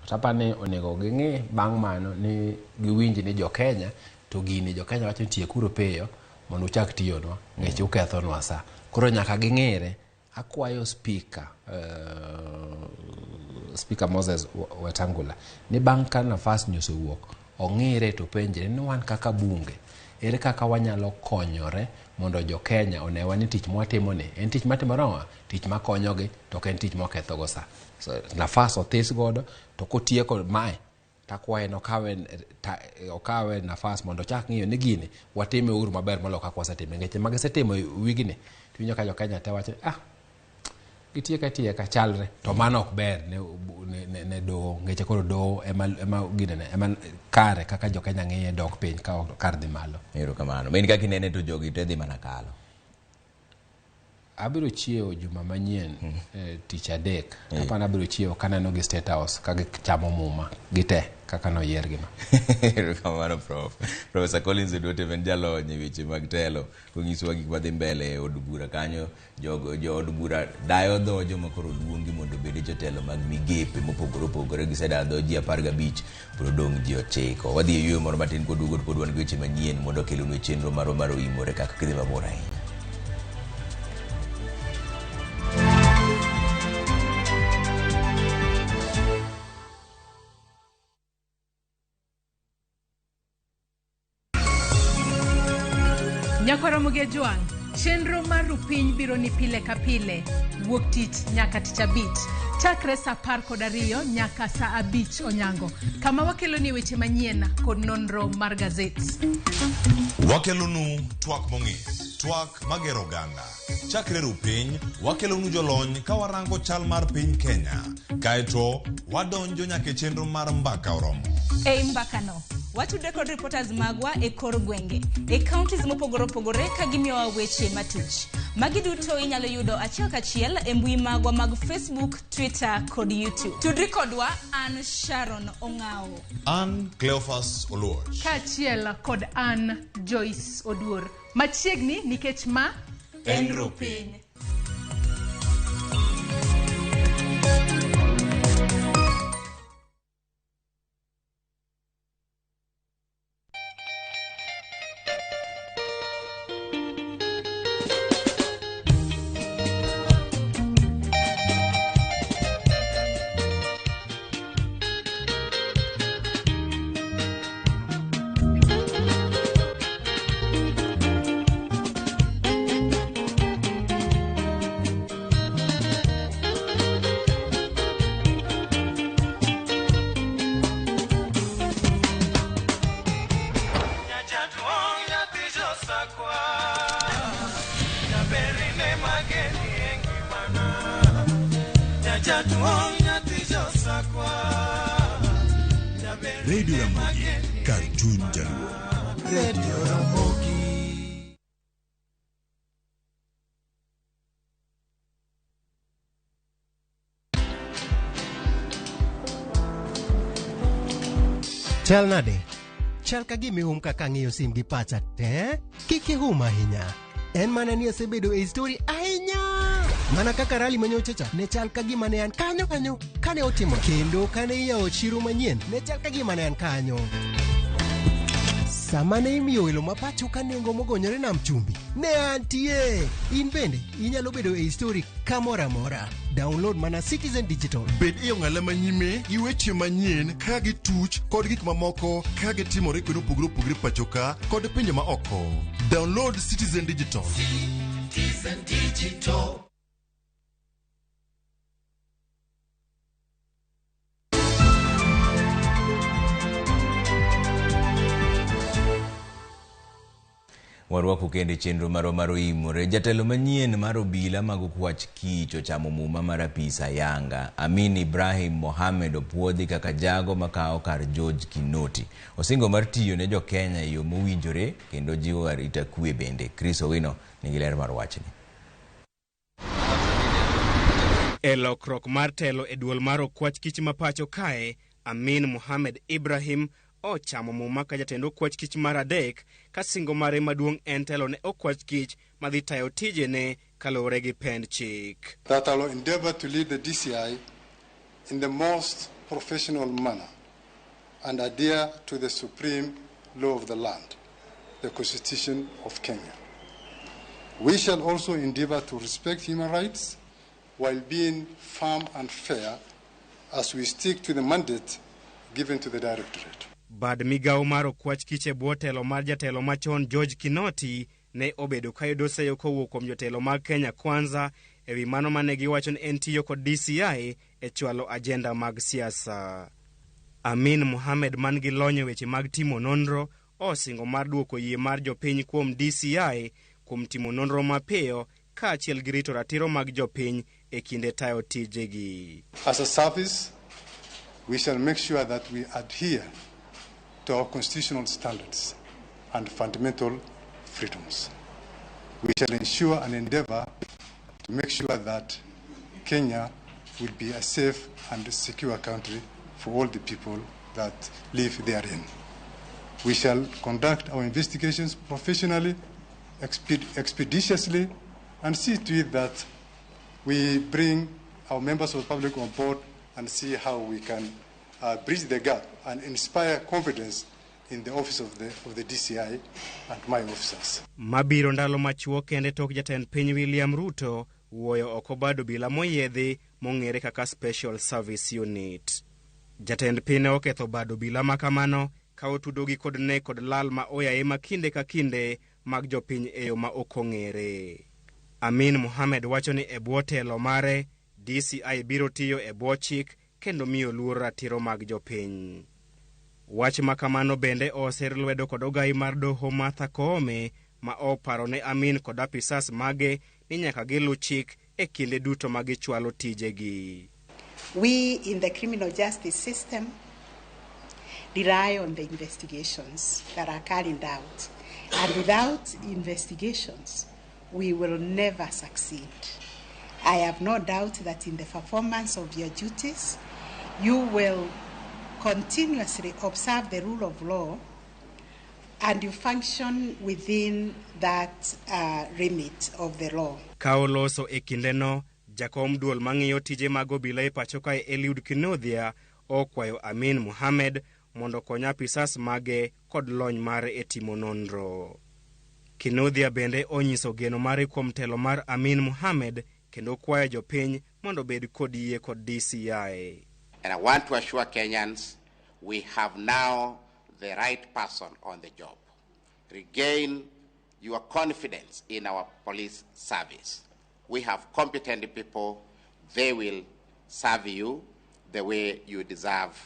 To aparo ni onego ging'i bang' mano ni giwinj ni jo Kenya to gini jo Kenya wacho ni tiekuru piyo mondo uchak tiyonwa nikech ukethonwa sa. Koro nyaka ging'ire. Akwayo speaker Speaker Moses Wetangula ni bang' ka nafas ni osewuok ong'ire to penjre ni wan kaka bunge ere kaka wanyalo konyore mondo jo Kenya onewa ni tich mwatimo ni en tich matimore ang'o? Tich makonyogi to ok en tich mwakethogo sa. So, nafas othis godo to kotieko mae takwaye ni okawe nafas mondo ochak ng'iyo ni gini watime uru maber moloyo kaka wasetime. Nikech magisetimo wigni tiwinjo ka jo Kenya te wacho gitieka tieka chalre to mano ok ber ne doho. Nikech koro doho ema ginene ema kare kaka jo Kenya ng'iye dok piny ka kar dhi malo. Erokamano. Ma in kaka inene to jogi te dhi mana kalo. Abiro chiewo juma manyien tich adek. Aparo abiro chiewo kaneno gi State House ka gichamo muma gite kaka noyiergi no. Erokamano Prof. Professor Collins Odote en jalony e weche mag telo konyisowa gik madhi mbele e od bura kanyo. Jo od bura dayo dho joma koro luongi mondo obed jotelo mag migepe mopogore opogore. Gisedayo dho ji 15, pod odong' ji 9. Wadhi e yueyo moro matin koduogo to pod wan gi weche manyien mondo okelnu e chenro marwa mar Oimore kaka kidhi mabor ahinya. Nyakwara Jwang', chenro mar Rupiny biro ni pile ka pile, wuok tich nyaka tich abich, chakre saa 12 nyaka saa 5 onyango, kama wakeloni weche manyien kod nonro mar gazet. Wakelonu twak mong'ith, twak magero oganda. Chakre Rupiny, wakelonu jolony ka warango chal mar piny Kenya. Kaeto, wadonjo nyaka e chenro mar Mbaka Oromo. Ei mbakano, watudre kod reporters magwa e kor gwenge, e counties mopogore opogore ka gimiyowa weche matuch. Magi duto inyalo yudo achiel kachiel e mbui magwa mag Facebook, Twitter kod YouTube. Tudri kodwa, an Sharon Ong'ao. An Cleophas Oluoch. Kaachiel kod an Joyce Oduor. Machiegni nikech ma en Rupiny. Radio Ramogi, kar chuny Jaluo. Radio Ramogi. Chal nade? Chal ka gima ihum kaka ang'iyo sim gi pacha te. Kik ihum ahinya. En mana ni asebedo e histori ahinya. Mana kaka rali manyocha cha ne chal ka gima ne an kanyo kanyo kane otimo kendo kane iyawo chiro manyien ne chal ka gima ne an kanyo. Sama ne imiyo welo ma pacho ka nengo mogonyore nam chumbi ne antie. In bende inyalo bedo e histori kamoro amora. Download mana Citizen Digital. Bed e ong'ala manyime gi weche manyien ka gituch kod gik mamoko ka gitimore kuonde mopogore opogore pacho ka kod pinje ma oko. Download Citizen Digital. Citizen Digital. Warwako kendo chenro marwa mar Oimore. Jatelo manyien mar obila mag okwach kich ochamo muma mar apisa Yanga. Amin Ibrahim Mohamed opuodhi kaka jago makawo kar George Kinoti. Osingo mar tiyo ne jokenya e yo mowinjore kendo jiwo arita kwe bende. Chris Owino nigi ler mar wachni. E lokruok mar telo e duol mar okwach kich ma pacho kae, Amin Mohamed Ibrahim ochamo muma ka jatend okwach kich mar adek ka singo mare maduong' en telo ne okwach kich madhi tayo tijene kaluwore gi pend chik. That I will endeavor to lead the DCI in the most professional manner and adhere to the supreme law of the land, the Constitution of Kenya. We shall also endeavor to respect human rights while being firm and fair as we stick to the mandate given to the Directorate. Bad migawo mar okwach kich e bwo telo mar jatelo machon George Kinoti ne obedo kayudo seyo kowuok kuom jotelo mag Kenya Kwanza ewi mano mane giwacho ni en tiyo kod DCI e chwalo ajenda mag siasa. Amin Mohamed man gi lony e weche mag timo nonro osingo mar duoko yie mar jopiny kuom DCI kuom timo nonro mapiyo kaachiel gi rito ratiro mag jopiny e kinde tayo tijegi. As a service, we shall make sure that we adhere to our constitutional standards and fundamental freedoms. We shall ensure and endeavor to make sure that Kenya will be a safe and secure country for all the people that live therein. We shall conduct our investigations professionally, expeditiously, and see to it that we bring our members of the public on board and see how we can bridge the gap and inspire confidence in the office of the DCI and my officers. Mabiro ndalo machuok kende tok jatend piny William Ruto wuoyo oko bad obila moyiedhi mong'ere kaka Special Service Unit. Jatend piny ne oketho bad obila makamano ka otudogi kod nek kod lal ma oyaye ma kinde ka kinde mag jopiny e yo ma ok ong'ere. Amin Mohamed wacho ni e bwo telo mare DCI biro tiyo e bwo chik kendo miyo luor ratiro mag jopiny. Wach ma kamano bende oser lwedo kod ogai mar doho Martha Koome ma oparo ne Amin kod apisas mage ni nyaka gilu chik e kinde duto ma gichwalo tijegi. We in the criminal justice system rely on the investigations that are carried out, and without investigations we will never succeed. I have no doubt that in the performance of your duties, you will continuously observe the rule of law and you function within that remit of the law. Ka oloso e kindeno, jakom duol mang'iyo tije mag obila e pacho kae Eliud Kinuthia okwayo Amin Mohamed mondo okony apisas mage kod lony mare e timo nonro. Kinuthia bende onyiso geno mare kuom telo mar Amin Mohamed kendo kwayo jopiny mondo obed kod yie kod DCI. And I want to assure Kenyans we have now the right person on the job. Regain your confidence in our police service. We have competent people. They will serve you the way you deserve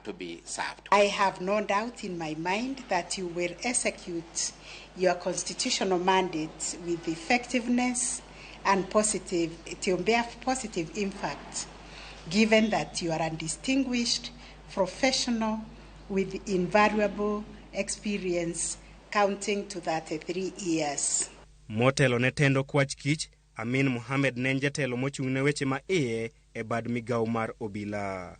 to be served. I have no doubt in my mind that you will execute your constitutional mandate with effectiveness and positive, it will bear positive impact given that you are a distinguished professional with invaluable experience counting to 33 years. Motelo ne tendo kwach kich, Amin Mohamed ne en jatelo mochung' ne weche ma iye e bad migawo mar obila.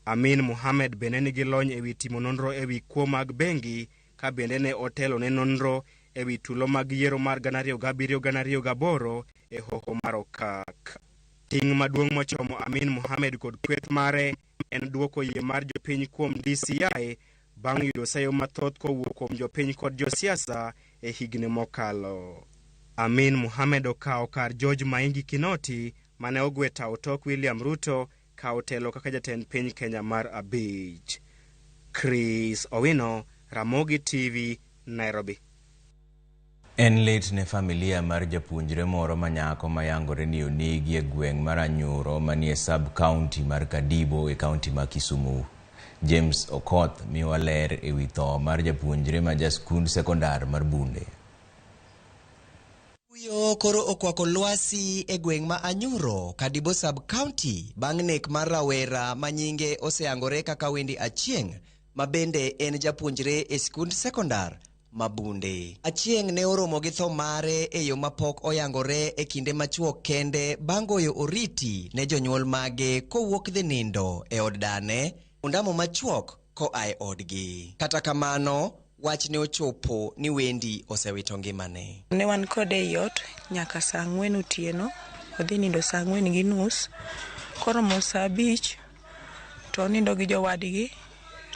Amin Mohamed bende nigi lony ewi timo nonro ewi kuo mag bengi ka bende ne otelo ne nonro ewi tulo mag yiero mar 2007-2008 e hoho mar Okak. Ting' maduong' mochomo Amin Mohamed kod kweth mare en duoko yie mar jopiny kuom DCI bang' yudo seyo mathoth kowuok kuom jopiny kod josiasa e higni mokalo. Amin Mohamed okawo kar George Maingi Kinoti mane ogwe tao tok William Ruto kawo telo kaka jatend piny Kenya mar abich. Chris Owino, Ramogi TV, Nairobi. En lit ne familia mar japuonjre moro ma nyako ma yangore ni onegi e gweng' mar Anyuro manie sub-county mar Kadibo e kaunti ma Kisumu. James Okoth miwa ler ewi tho mar japuonjre ma ja skund sekondar mar Bunde. Kuyo koro okwako lwasi e gweng' ma Anyuro, Kadibo sub-county bang' nek mar rawera ma nyinge oseyangore kaka Wendy Achieng' ma bende en japuonjre e skund sekondar ma Bunde. Achieng' ne oromo gi tho mare e yo mapok oyangore e kinde machuok kende bang' goyo oriti ne jonyuol mage kowuok dhi nindo e od dane ondamo machuok koa e odgi. Kata kamano, wach ne ochopo ni Wendy osewito ngimane. Ne wan kode ei ot nyaka saa 4 otieno, odhi nindo saa 4:30, koromo saa 5 to onindo gi jowadgi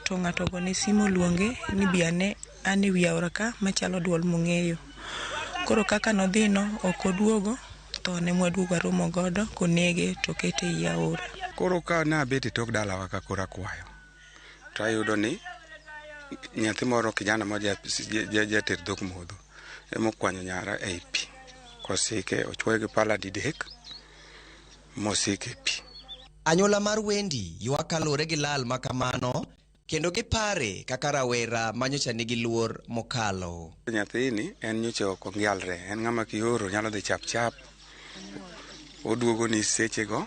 to ng'ato ogone simu oluonge ni bi ane an e wi aora ka machalo duol mong'eyo. Koro kaka nodhino ok oduogo, to ne mwaduogo waromo godo konege to okete ei aora. Koro ka nabet e tok dalawa ka koro akwayo, to ayudo ni nyathi moro kijana ma jater dhok modho emokwanyo nyara ei pi kosike ochwoye gi pala didek mosike e pi. Anyuola mar Wendy ywak kaluwore gi lal ma kamano kendo gipare kaka rawera ma nyocha nigi luor mokalo. Nyathini en nyocha ok ong'ialre, en ng'ama kioro nyalo dhi chap chap, oduogo ni sechego,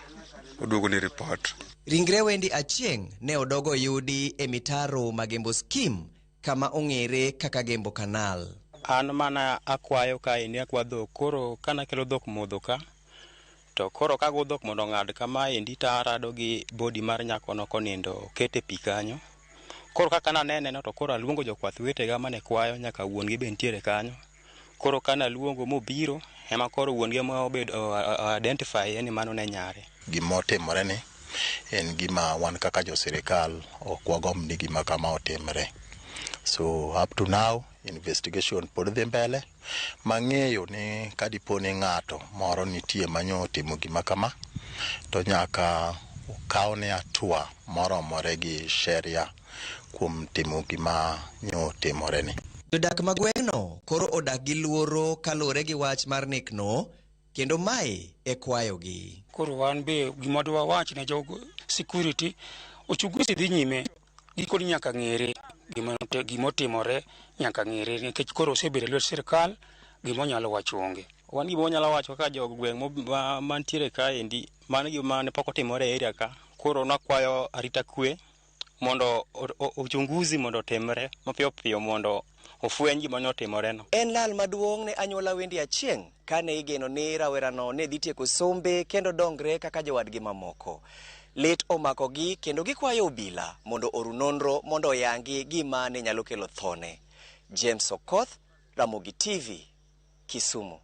oduogo ni report. Ringre Wendy Achieng' ne odogo yudi e mitaro ma Gembo Scheme kama ong'ere kaka Gembo Canal. An mana akwayo kaendi akwa dhok, koro kanakelo dhok modho ka, to koro kago dhok mondo ong'ad kama endi to arado gi body mar nyakono konindo okete pi kanyo. Koro kaka nanene no to koro aluongo jokwath wetega mane kwayo nyaka wuon gi be nitiere kanyo. Koro kana luongo mobiro ema koro wuon gi ema obedo identify ni mano ne nyare. Gima otimore ni en gima wan kaka jo sirikal ok wagomb ni gima kama otimre. So up to now investigation pod dhi mbele mang'eyo ni kadipo ni ng'ato moro nitie manyo otimo gima kama to nyaka okawne hatua moromore gi sheria kuom timo gima nyo otimore ni. Jodak ma gweng'no koro odak gi luoro kaluwore gi wach mar nekno kendo mae e kwayogi. Koro wan be gima dwa wach ne jogo security uchunguzi dhi nyime gikoni nyaka ng'ere gima otimore nyaka ng'ere nikech koro osebedo e lwet sirikal gima onyalo wacho onge. Wan gima wanyalo wacho kaka jogweng' mantiere kaendi mano gima ne pok otimore e area ka. Koro nakwayo arita kwe mondo uchunguzi mondo otimre mapiyo piyo mondo ofweny gima ne otimore no. En lal maduong' ne anyuola Wendy Achieng' kane igeno ni rawerano ne dhi tieko sombe kendo dongre kaka jowadgi mamoko. Lit omakogi kendo gikwayo obila mondo oru nonro mondo oyangi gima ne nyalo kelo thone. James Okoth, Ramogi TV, Kisumu.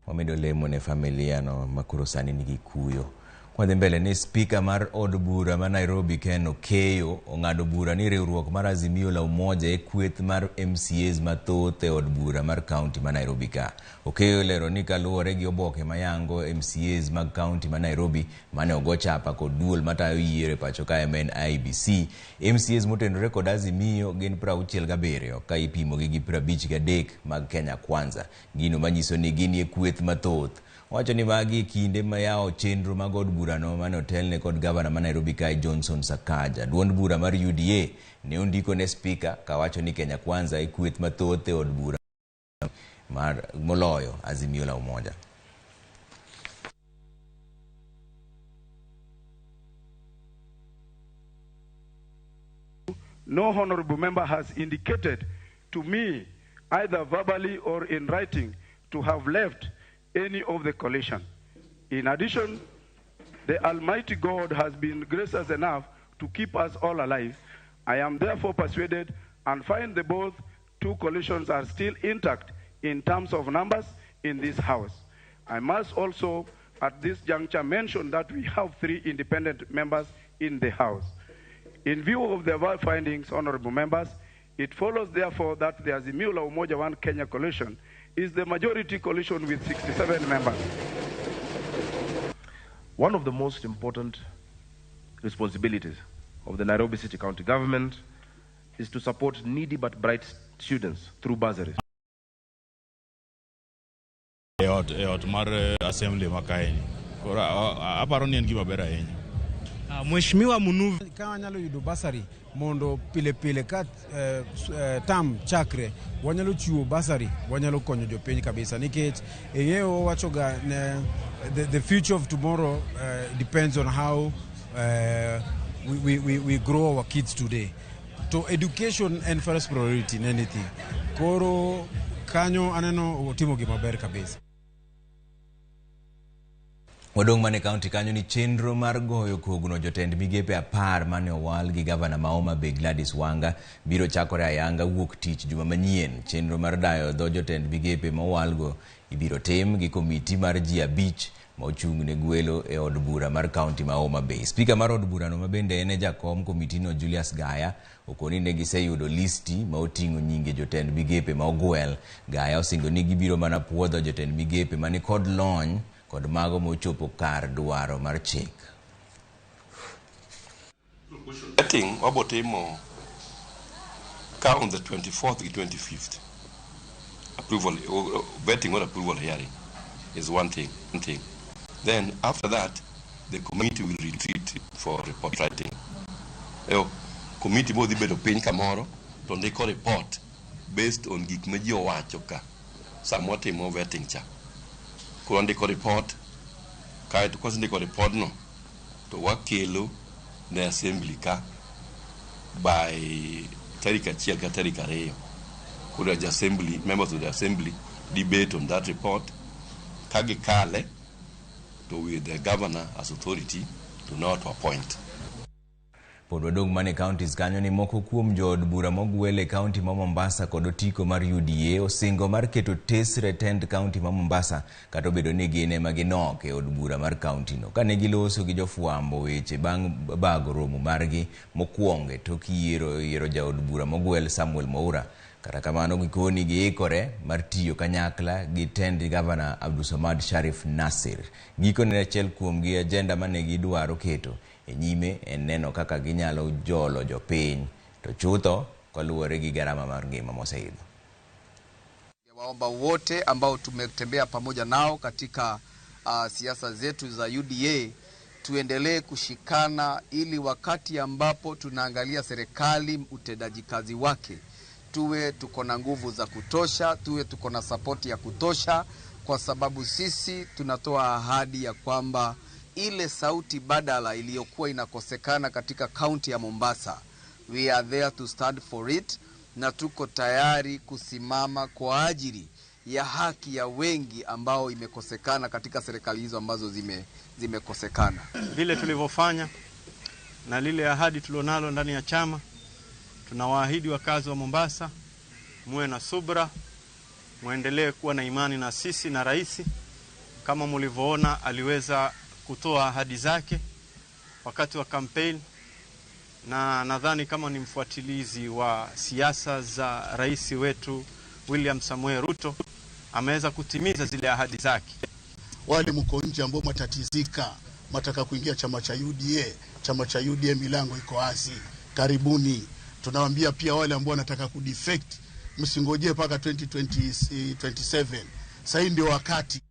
Wamedo lemo ne familia no makoro sani nigi kuyo. Kwadhi mbele ni spika mar od bura ma Nairobi Ken Okeyo ong'ado bura ni riwruok mar Azimio la Umoja e kweth mar MCAs mathoth e od bura mar kaunti ma Nairobi ka. Okeyo olero ni kaluwore gi oboke mayango MCAs mag kaunti ma Nairobi mane ogo chapa kod duol matayo yiero e pacho ka ma en IEBC, MCAs motenore kod Azimio gin 67 ka ipimogi gi 53 mag Kenya Kwanza, gino manyiso ni ginie kweth mathoth. Owacho ni magi e kinde ma yawo chenro mag od burano mane otelne kod gavana ma Nairobi kae Johnson Sakaja. Duond bura mar UDA ne ondiko ne spika kawacho ni Kenya Kwanza e kweth mathoth e od bura mar moloyo Azimio la Umoja. No honorable member has indicated to me, either verbally or in writing, to have left any of the coalition. In addition, the Almighty God has been gracious enough to keep us all alive. I am therefore persuaded and find the both two coalitions are still intact in terms of numbers in this House. I must also at this juncture mention that we have 3 independent members in the House. In view of the above findings, honorable members, it follows therefore that the Azimio la Umoja One Kenya coalition is the majority coalition with 67 members. One of the most important responsibilities of the Nairobi City County government is to support needy but bright students through bursaries. E ot mar assembly ma kaeni. Koro aparo ni en gima ber ahinya. Mheshimiwa Munuve ka wanyalo yudo basari mondo pile pile ka tam chakre wanyalo chiwo basari, wanyalo konyo jopiny kabisa nikech ing'eyo wachoga ne the future of tomorrow depends on how we grow our kids today. To education and first priority in anything. Koro kanyo aneno otimo gima ber kabisa. Wadong' mane kaunti kanyo ni chenro mar goyo kogno jotend migepe 10 mane owal gi gavana ma Homa Bay Gladys Wanga biro chakore ayanga wuok tich juma manyien. Chenro mar dayo dho jotend migepe mowalgo ibiro tim gi komiti mar ji 5 ma ochung' ne gwelo e od bura mar kaunti ma Homa Bay. Spika mar od burano ma bende en e jakom komitino Julius Gaya okoni ne giseyudo listi ma oting'o nyinge jotend migepe ma ogwel. Gaya osingo ni gibiro mana puodho jotend migepe mani kod lony kod mago mochopo kar dwaro mar chik. Vetting wabotimo ka on the 24th gi 25th. Approval, vetting or approval hearing is one thing. Then after that, the committee will retreat for report writing. Committee bo dhi bedo piny kamoro to ndiko report based on gik ma ji owacho ka sama watimo vetting cha. Koro ndiko report, kaeto kosendiko report no to wakelo ne assembly ka by tarik 1 ka tarik 2. Koro the assembly, members of the assembly debate on that report. Ka gikale to with the governor as authority to now to appoint. Pod wadong' mane counties kanyo ni moko kuom jood bura mogwel e kaunti ma Mombasa kod otiko mar UDA osingo mar keto tesre tend kaunti ma Mombasa kata obedo ni gin ema ginok e od bura mar kaunti no. Kane giloso gi jofwambo weche bang' bago romo margi mokwongo e tok yiero jaod bura mogwel Samuel Moura. Kata kamano gikoni giikore mar tiyo kanyakla gi tend gavana Abdulsamad Sharif Nasir. Gikone achiel kuom gi agenda mane gidwaro keto e nyime en neno kaka ginyalo jolo jopiny to chutho kaluwore gi garama mar ngima moseidho. Waomba wote ambao tumetembea pamoja nao katika siasa zetu za UDA tuendelee kushikana ili wakati ambapo tunaangalia serikali utendaji kazi wake tuwe tuko na nguvu za kutosha, tuwe tuko na sapoti ya kutosha, kwa sababu sisi tunatoa ahadi ya kwamba ile sauti badala iliyokuwa inakosekana katika kaunti ya Mombasa, we are there to stand for it, na tuko tayari kusimama kwa ajili ya haki ya wengi ambao imekosekana katika serikali hizo ambazo zimekosekana. Vile tulivyofanya na lile ahadi tulionalo ndani ya chama, tunawaahidi wakazi wa Mombasa muwe na subra, muendelee kuwa na imani na sisi na rais. Kama mlivyoona aliweza kutoa ahadi zake wakati wa campaign, na nadhani kama ni mfuatilizi wa siasa za rais wetu William Samoei Ruto ameweza kutimiza zile ahadi zake. Wale mko nje ambao mtatizika, mtaka kuingia chama cha UDA, chama cha UDA milango iko wazi, karibuni. Tunawaambia pia wale ambao wanataka kudefect, msingojee mpaka 2027. Sasa ndio wakati.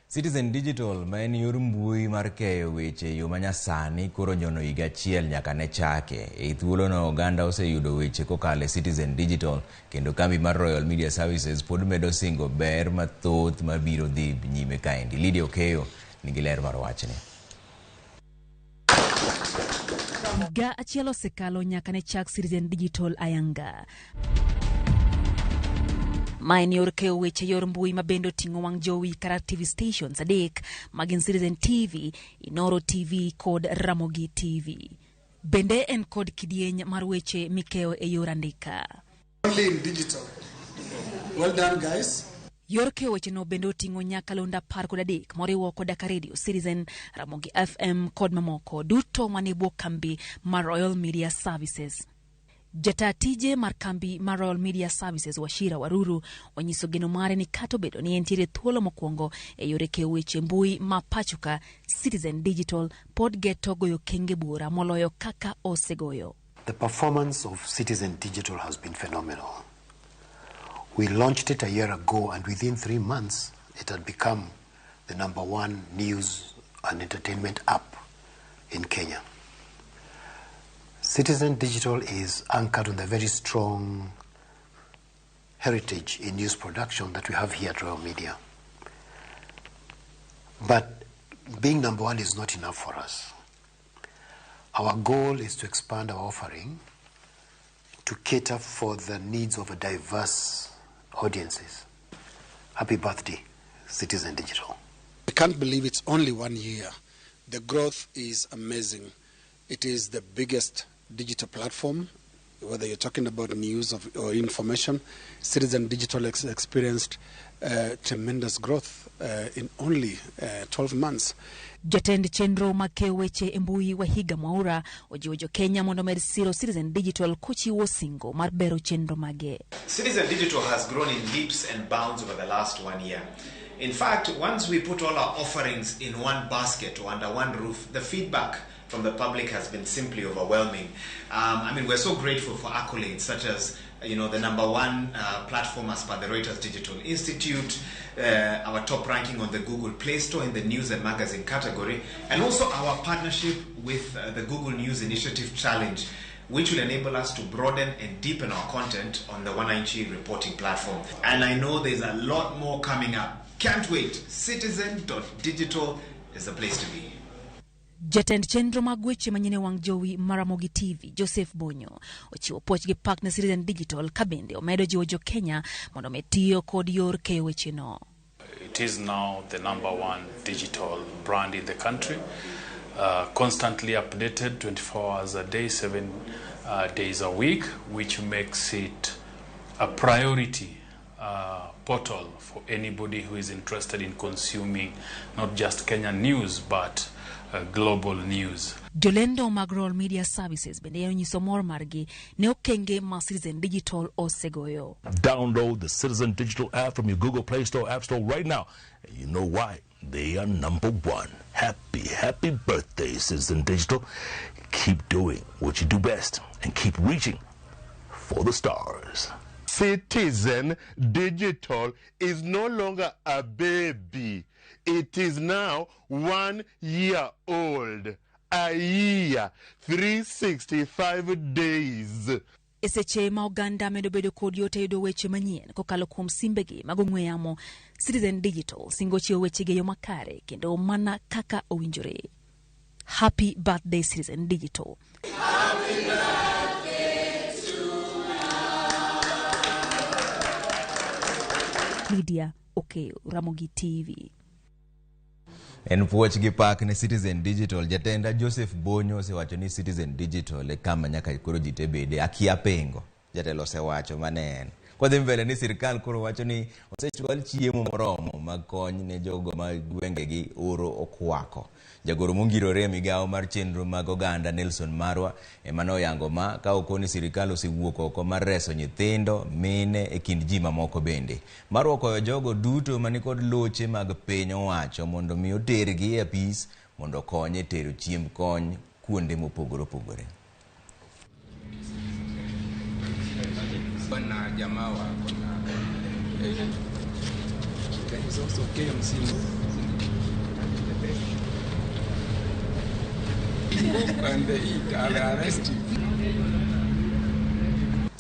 Citizen Digital ma en yor mbui mar keyo weche e yo manyasani koro nyono higa achiel nyaka ne chake. E thuolono oganda oseyudo weche kokalo e Citizen Digital kendo kambi mar Royal Media Services pod medo singo ber mathoth mabiro dhi nyime kaendi. Lydia Okeyo nigi ler mar wachni. Higa achiel osekalo nyaka ne chak Citizen Digital ayanga. Ma en yor keyo weche yor mbui ma bende oting'o wang' jowi kata TV stations 3 magin Citizen TV, Inoro TV kod Ramogi TV. Bende en kod kidieny mar weche mikeyo e yor andika. Only in digital. Well done, guys. Yor keyo wecheno bende oting'o nyakalondo 13 moriwo koda ka Radio Citizen, Ramogi FM kod mamoko duto manie bwo kambi mar Royal Media Services. Jata tije mar kambi mar Royal Media Services Wachira Waruru onyiso geno mare ni kata obedo ni entiere thuolo mokwongo e yore keyo weche mbui ma pachoka, Citizen Digital pod geto goyo kenge buora moloyo kaka osegoyo. The performance of Citizen Digital has been phenomenal. We launched it a year ago, and within 3 months, it had become the #1 news and entertainment app in Kenya. Citizen Digital is anchored on the very strong heritage in news production that we have here at Royal Media. But being #1 is not enough for us. Our goal is to expand our offering to cater for the needs of a diverse audiences. Happy birthday, Citizen Digital. I can't believe it's only 1 year. The growth is amazing. It is the biggest digital platform, whether you're talking about news or information. Citizen Digital experienced tremendous growth in only 12 months. Jatend chenro mag keyo weche e mbui Wahiga Mwaura ojiwo jo Kenya mondo omed siro Citizen Digital kochiwo singo mar bero chenro mage. Citizen Digital has grown in leaps and bounds over the last 1 year. In fact, once we put all our offerings in one basket or under one roof, the feedback from the public has been simply overwhelming. I mean, we're so grateful for accolades such as, you know, the #1 platform as per the Reuters Digital Institute, our top ranking on the Google Play Store in the news and magazine category, and also our partnership with the Google News Initiative Challenge, which will enable us to broaden and deepen our content on the Wananchi reporting platform. And I know there's a lot more coming up. Can't wait. Citizen.digital is the place to be. Jatend chenro mag weche manyien e wang' jowi mar Ramogi TV, Joseph Bonyo, ochiwo puoch gi pak ne Citizen Digital ka bende omedo jiwo jo Kenya mondo omed tiyo kod yor keyo wecheno. It is now the #1 digital brand in the country, constantly updated 24 hours a day, 7 days a week, which makes it a priority portal for anybody who is interested in consuming not just Kenyan news but global news. Jolendo mag Royal Media Services bende onyiso mor margi ne okenge ma Citizen Digital osegoyo. Download the Citizen Digital app from your Google Play Store, App Store right now. And you know why? They are #1. Happy, happy birthday, Citizen Digital. Keep doing what you do best and keep reaching for the stars. Citizen Digital is no longer a baby. It is now 1 year old. A year, 365 days. E seche ma oganda medo bedo kod yot e yudo weche manyien kokalo kuom simbegi mag ong'we yamo, Citizen Digital singo chiwo wechegi e yo makare kendo mana kaka owinjore. Happy birthday, Citizen Digital. Happy birthday to you. Lydia Okeyo, Ramogi TV. En puoch gi pak ne Citizen Digital. Jatenda Joseph Bonyo osewacho ni Citizen Digital e kama nyaka koro ji te bede. Akia pengo. Jatelo osewacho mane en. Kwadhi mbele ni sirikal koro wacho ni osechwal chiemo moromo mag kony ne jogo ma gwengegi oro okwako. Jagoro mongirore e migawo mar chenro mag oganda Nelson Marwa ema noyango ma ka okoni sirikal osewuok oko mar reso nyithindo, mine e kind ji mamoko bende. Marwa okoyo jogo duto manikod loche mag piny owacho mondo mi otergi e apis mondo okony e tero chiemb kony kuonde mopogore opogore. Bana jamaa wako na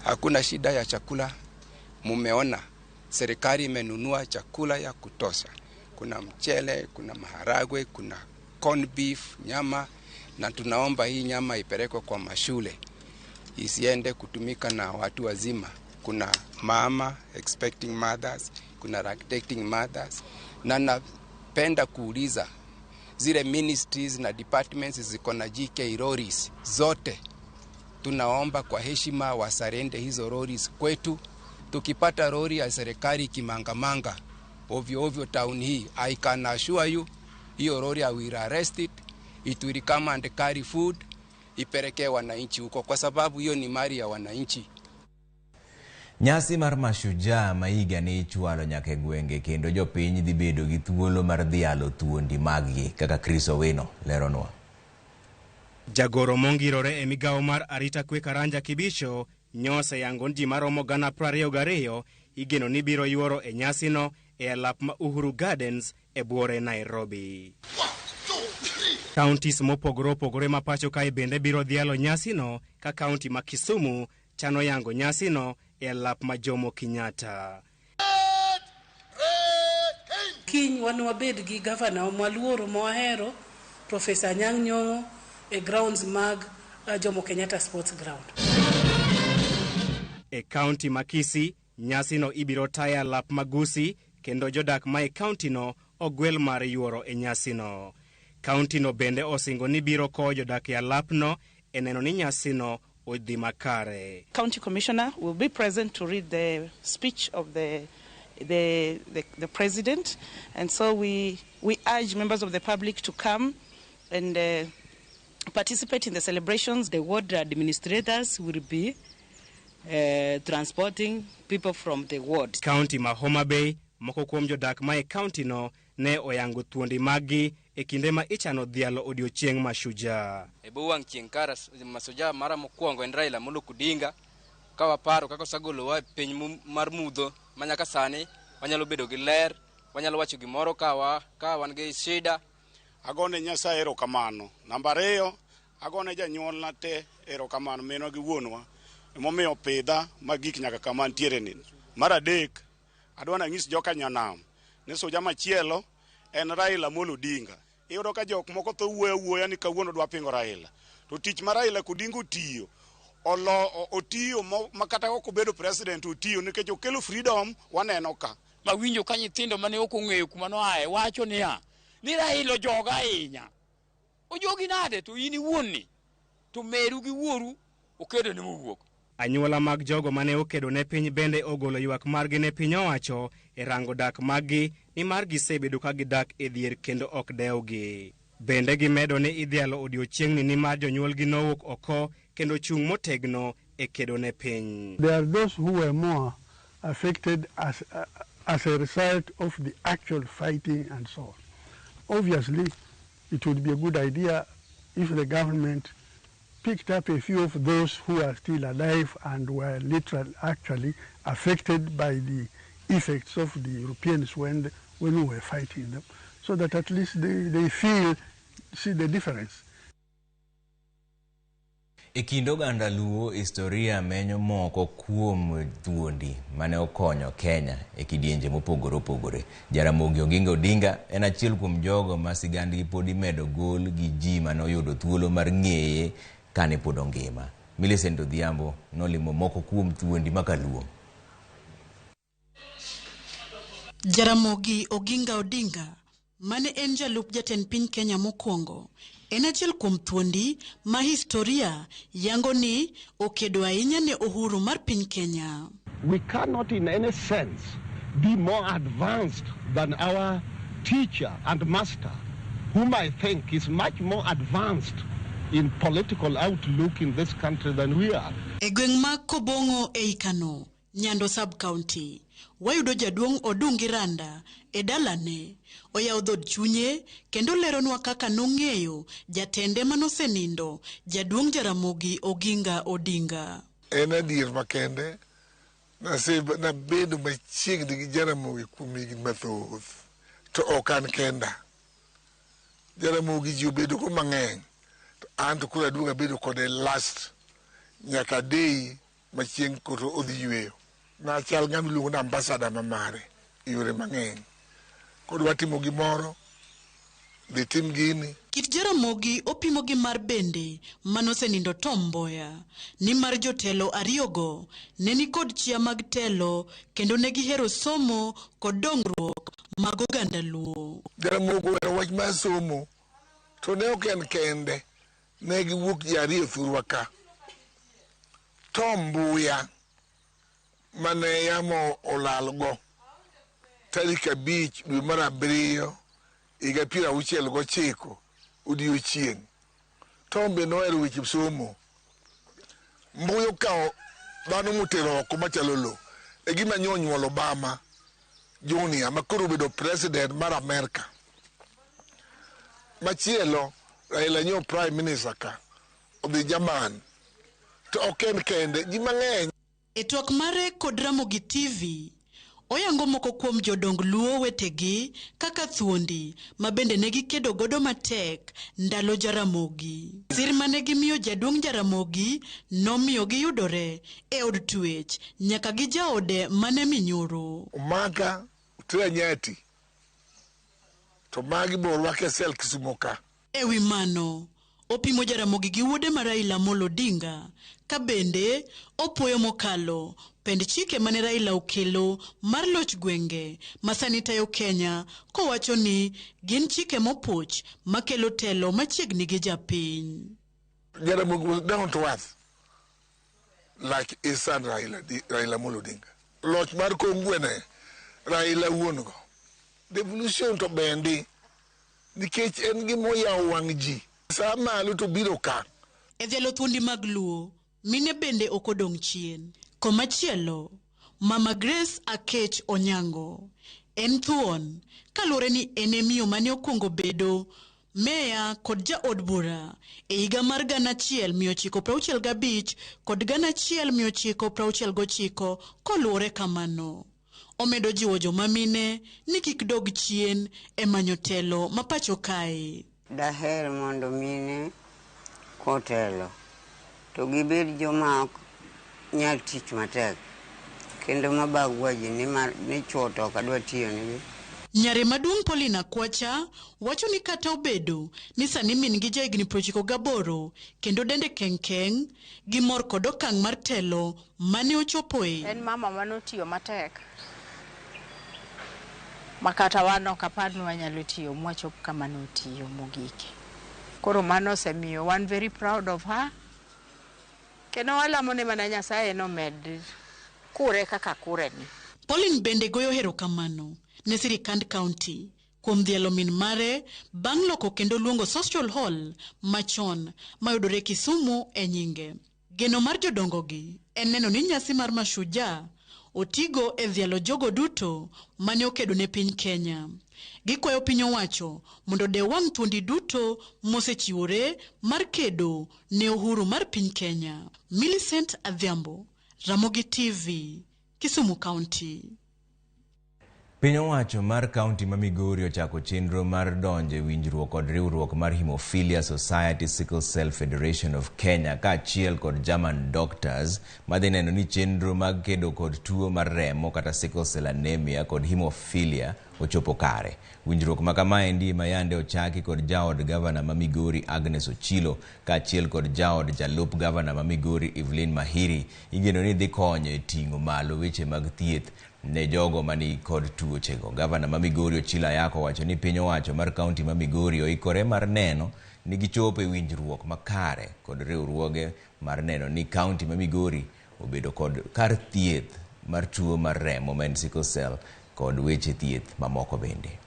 Hakuna shida ya chakula. Mumeona serikali imenunua chakula ya kutosha. Kuna mchele, kuna maharagwe, kuna corn beef, nyama Na tunaomba hii nyama ipelekwe kwa mashule, isiende kutumika na watu wazima. Kuna mama expecting mothers, kuna lactating mothers, na napenda kuuliza zile ministries na departments ziko na GK lorries zote, tunaomba kwa heshima wasarende hizo lorries kwetu. Tukipata lori ya serikali kimangamanga ovyo ovyo town hii, I can assure you hiyo lori I will arrest it, it will come and carry food ipelekee wananchi huko, kwa sababu hiyo ni mali ya wananchi. Nyasi mar Mashujaa ma higani ichwalo nyaka e gwenge kendo jopiny dhi bedo gi thuolo mar dhialo thuondi maggi kaka Chris Owino leronwa. Jagoro mongirore e migawo mar arita kwe Karanja Kibicho nyoseyango ni ji maromo 22,000 igeno ni biro yuoro e nyasino e alap ma Uhuru Gardens e buore Nairobi. Counties mopogore opogore ma pacho kae bende biro dhialo nyasino ka kaunti ma Kisumu chano yango nyasino e alap ma Jomo Kenyatta. Kiny wan wabed gi gavana mwaluoro mwahero Profesa Anyang' Nyong'o e grounds mag Jomo Kenyatta Sports Ground. E kaunti ma Kisii, nyasino ibiro taye alap ma Gusii kendo jodak ma e kauntino ogwel mar yuoro e nyasino. Kauntino bende osingo ni biro kowo jodak e alapno e neno ni nyasino odhi makare. County Commissioner will be present to read the speech of the president, and so we urge members of the public to come and participate in the celebrations. The ward administrators will be transporting people from the ward. County ma Homa Bay, moko kuom jodak ma e county no ne oyango thuondi maggi e kinde ma ichano dhialo odiochieng' Mashujaa. E bwo wang' chieng' kara Mashujaa mara mokwongo en Raila Amolo Odinga, ka waparo kaka osegolowa e piny mar mudho ma nyaka sani wanyalo bedo gi ler, wanyalo wacho gimoro ka wan gi shida. Agone Nyasaye erokamano. Namba ariyo, agone janyuolna te erokamano, minwa gi wuonwa emomiyo pidha magik nyaka kama antiere ni. Mar adek, adwa nanyis joka nyanam ni suja machielo en Raila Amolo Odinga. Iyudo ka jok moko tho wuoyo awuoya ni kawuono dwa pingo Raila. To tich ma Raila Odinga otiyo, otiyo ma kata ok obedo president otiyo nikech okelo freedom waneno ka. Mawinjo ka nyithindo mane ok ong'eyo kuma noaye wacho niya, ni Raila ojoga ahinya. Ojogi nade to in iwuon ni, to meru gi wuoru okedo ne mowuok. Anyuola mag jogo mane okedo ne piny bende ogolo ywak margi ne piny owacho e rango dak maggi nimar gisebedo ka gidak e dhier kendo ok dewgi. Bende gimedo ni idhialo odiochieng'ni nimar jonyuolgi nowuok oko kendo chung' motegno e kedo ne piny. There are those who were more affected as a result of the actual fighting and so on. Obviously, it would be a good idea if the government picked up a few of those who are still alive and were literally actually affected by the effects of the Europeans when we were fighting them, so that at least they see the difference. E kind oganda Luo, historia menyo moko kuom thuondi mane okonyo Kenya e kidienje mopogore opogore. Jaramogi Oginga Odinga en achiel kuom jogo ma sigandgi pod imedo gol gi ji mane oyudo thuolo mar ng'eye kane pod ongima. Millicent Odhiambo nolimo moko kuom thuondi makaluo. Jaramogi Oginga Odinga mane en jalup jatend piny Kenya mokwongo, en achiel kuom thuondi ma historia yango ni okedo ahinya ne uhuru mar piny Kenya. We cannot in any sense be more advanced than our teacher and master, whom I think is much more advanced in political outlook in this country than we are. E gweng' ma Kobong'o ei Kano, Nyando sub-county, wayudo jaduong' Odungi Randa e dalane. Oyawo dhood chunye kendo leronwa kaka nong'eyo jatende manosenindo, jaduong' Jaramogi Oginga Odinga. En adier makende, nabedo machiegni gi Jaramogi kuom higni mathoth, to ok an kenda. Jaramogi ji obedo go mang'eny, to an to koro aduogo abedo kode last nyaka dei ma chieng' koro odhi yweyo. Nachal ng'ama iluongo ni ambassador ma mare e yore mang'eny. Kodwa timo gimoro, dhi tim gini, Kit Jaramogi opimo gi mar bende manosenindo Tom Mboya, nimar jotelo ariyogo ne nikod chia mag telo kendo ne gihero somo kod dongruok mag oganda Luo. Jaramogi ohero wach mar somo, to ne ok en kende, ne giwuok ji ariyo thurwa ka. Tom Mboya mane yamo olalgo tarik 5 dwe mar 7 higa 69 odiochieng'. Tom be nohero weche somo. Mboya okawo dhano motero oko machalo lo. E gima nyo onyuolo Obama Junior ma koro obedo president mar Amerka. Machielo Raila nyo prime minister ka odhi Jerman. To ok en kende, ji mang'eny. E twak mare kod Ramogi TV, oyango moko kuom jodong Luo wetegi kaka thuondi ma bende ne gikedo godo matek ndalo Jaramogi. Sir mane gimiyo jaduong' Jaramogi nomiyo giyudore e od twech nyaka gi jaode mane minyoro. Omaka otera Nyati to magi bo orwake e sel Kisumo ka. E wi mano, opimo Jaramogi gi wuode ma Raila Amolo Odinga, ka bende opuoyo mokalo pend chike mane Raila okelo mar loch gwenge ma sani tayo Kenya, kowacho ni gin chike mopuch makelo telo machiegni gi japiny. Jaramogi was down to earth like his son Raila, Raila Amolo Odinga. Loch mar kongwene Raila wuon go. Devolution to bendi nikech en gima oyawo wang' ji. Sa malo to biro ka. E dhialo thuondi mag Luo, mine bende ok odong' chien. Komachielo, Mama Grace Akech Onyango en thuon kaluwore ni en e miyo mane okwongo bedo meya kod jaod bura e higa mar 1965 kod 1969 koluwore kamano. Omedo jiwo joma mine ni kik dog chien e manyo telo ma pacho kae. Daher mondo mine kotelo to gibed joma ok nyal tich matek kendo mabagua ji nimar ni chwo to ok adwa tiyo nigi. Nyare maduong' Paulina Kwacha wacho ni kata obedo ni sani min gi jahigni 98 kendo dende keng keng, gimor kod okang' mar telo mane ochopoe. En mama manotiyo matek ma kata wan ok apar ni wanyalo tiyo mwachop kama notiyo mogike. Koro mano osemiyo wan very proud of her. Kendo walamo ne mana Nyasaye nomed kure kaka kure ni. Pauline bende goyo erokamano ne sirikand kaunti kuom dhialo min mare bang' loko kendo luongo Social Hall machon mayudore Kisumu e nyinge. Geno mar jodongogi en neno ni nyasi mar Mashujaa otigo e dhialo jogo duto mane okedo ne piny Kenya. Gikwayo piny owacho mondo odew wang' thuondi duto mosechiwore mar kedo ne uhuru mar piny Kenya. Millicent Adhiambo, Ramogi TV, Kisumu County. Piny owacho mar kaunti ma Migori ochako chenro mar donjo e winjruok kod riwruok mar Hemophilia Society Sickle Cell Federation of Kenya kaachiel kod German Doctors madhi neno ni chenro mag kedo kod tuo mar remo kata sickle cell anemia kod hemophilia ochopo kare. Winjruok ma kamaendi ma yande ochaki kod jaod gavana ma Migori Agnes Ochilo kaachiel kod jaod jalup gavana ma Migori Evelyn Mahiri igeno ni dhi konyo e ting'o malo weche mag thieth ne jogo mani kod tuochego. Gavana ma Migori Ochilo Ayako owacho ni piny owacho mar kaunti ma Migori oikore mar neno ni gichopo e winjruok makare kod riwruoge mar neno ni kaunti ma Migori obedo kod kar thieth mar tuo mar remo ma en sickle cell kod weche thieth mamoko bende.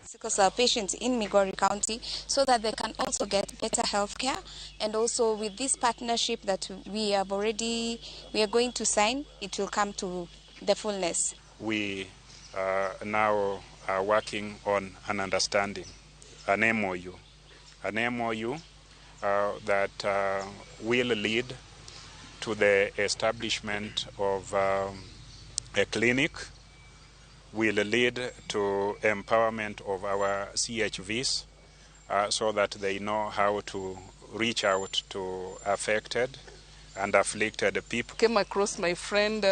Sickle cell patients in Migori County so that they can also get better health care. And also with this partnership that we have already, we are going to sign, it will come to the fullness. We now are working on an understanding, an MOU, an MOU that will lead to the establishment of a clinic, will lead to empowerment of our CHVs so that they know how to reach out to affected and afflicted people. Came across my friend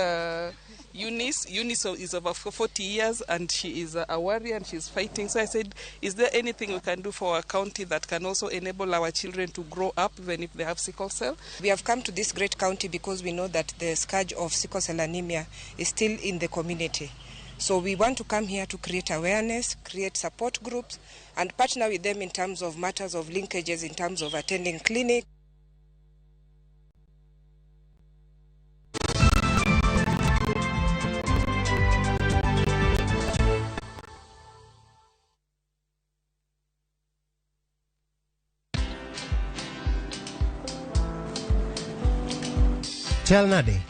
Eunice. Eunice is over 40 years and she is a warrior and she's fighting. So I said, is there anything we can do for our county that can also enable our children to grow up even if they have sickle cell? We have come to this great county because we know that the scourge of sickle cell anemia is still in the community. So we want to come here to create awareness, create support groups, and partner with them in terms of matters of linkages, in terms of attending clinic. Chal nade?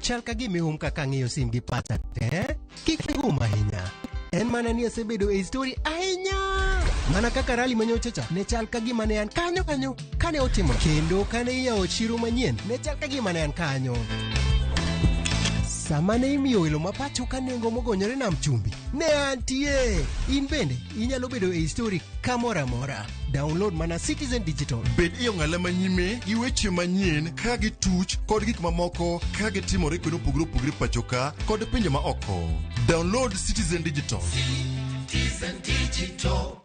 Chal ka gima ihum kaka ang'iyo sim gi pacha te. Kik ihum ahinya. En mana ni asebedo e story ahinya. Mana kaka rally manyocha cha ne chal ka gima ne an kanyo kanyo kane otimo. Kendo kane iyawo chiro manyien ne chal ka gima ne an kanyo. Sama ne imiyo welo ma pacho ka nengo mogonyore nam chumbi, ne antie. In bende inyalo bedo e story kamoro amora. Download mana Citizen Digital. Bed e ong'ala manyime gi weche manyien ka gituch kod gik mamoko ka gitimore kuonde mopogore opogore pacho ka kod pinje ma oko. Download Citizen Digital. Citizen Digital.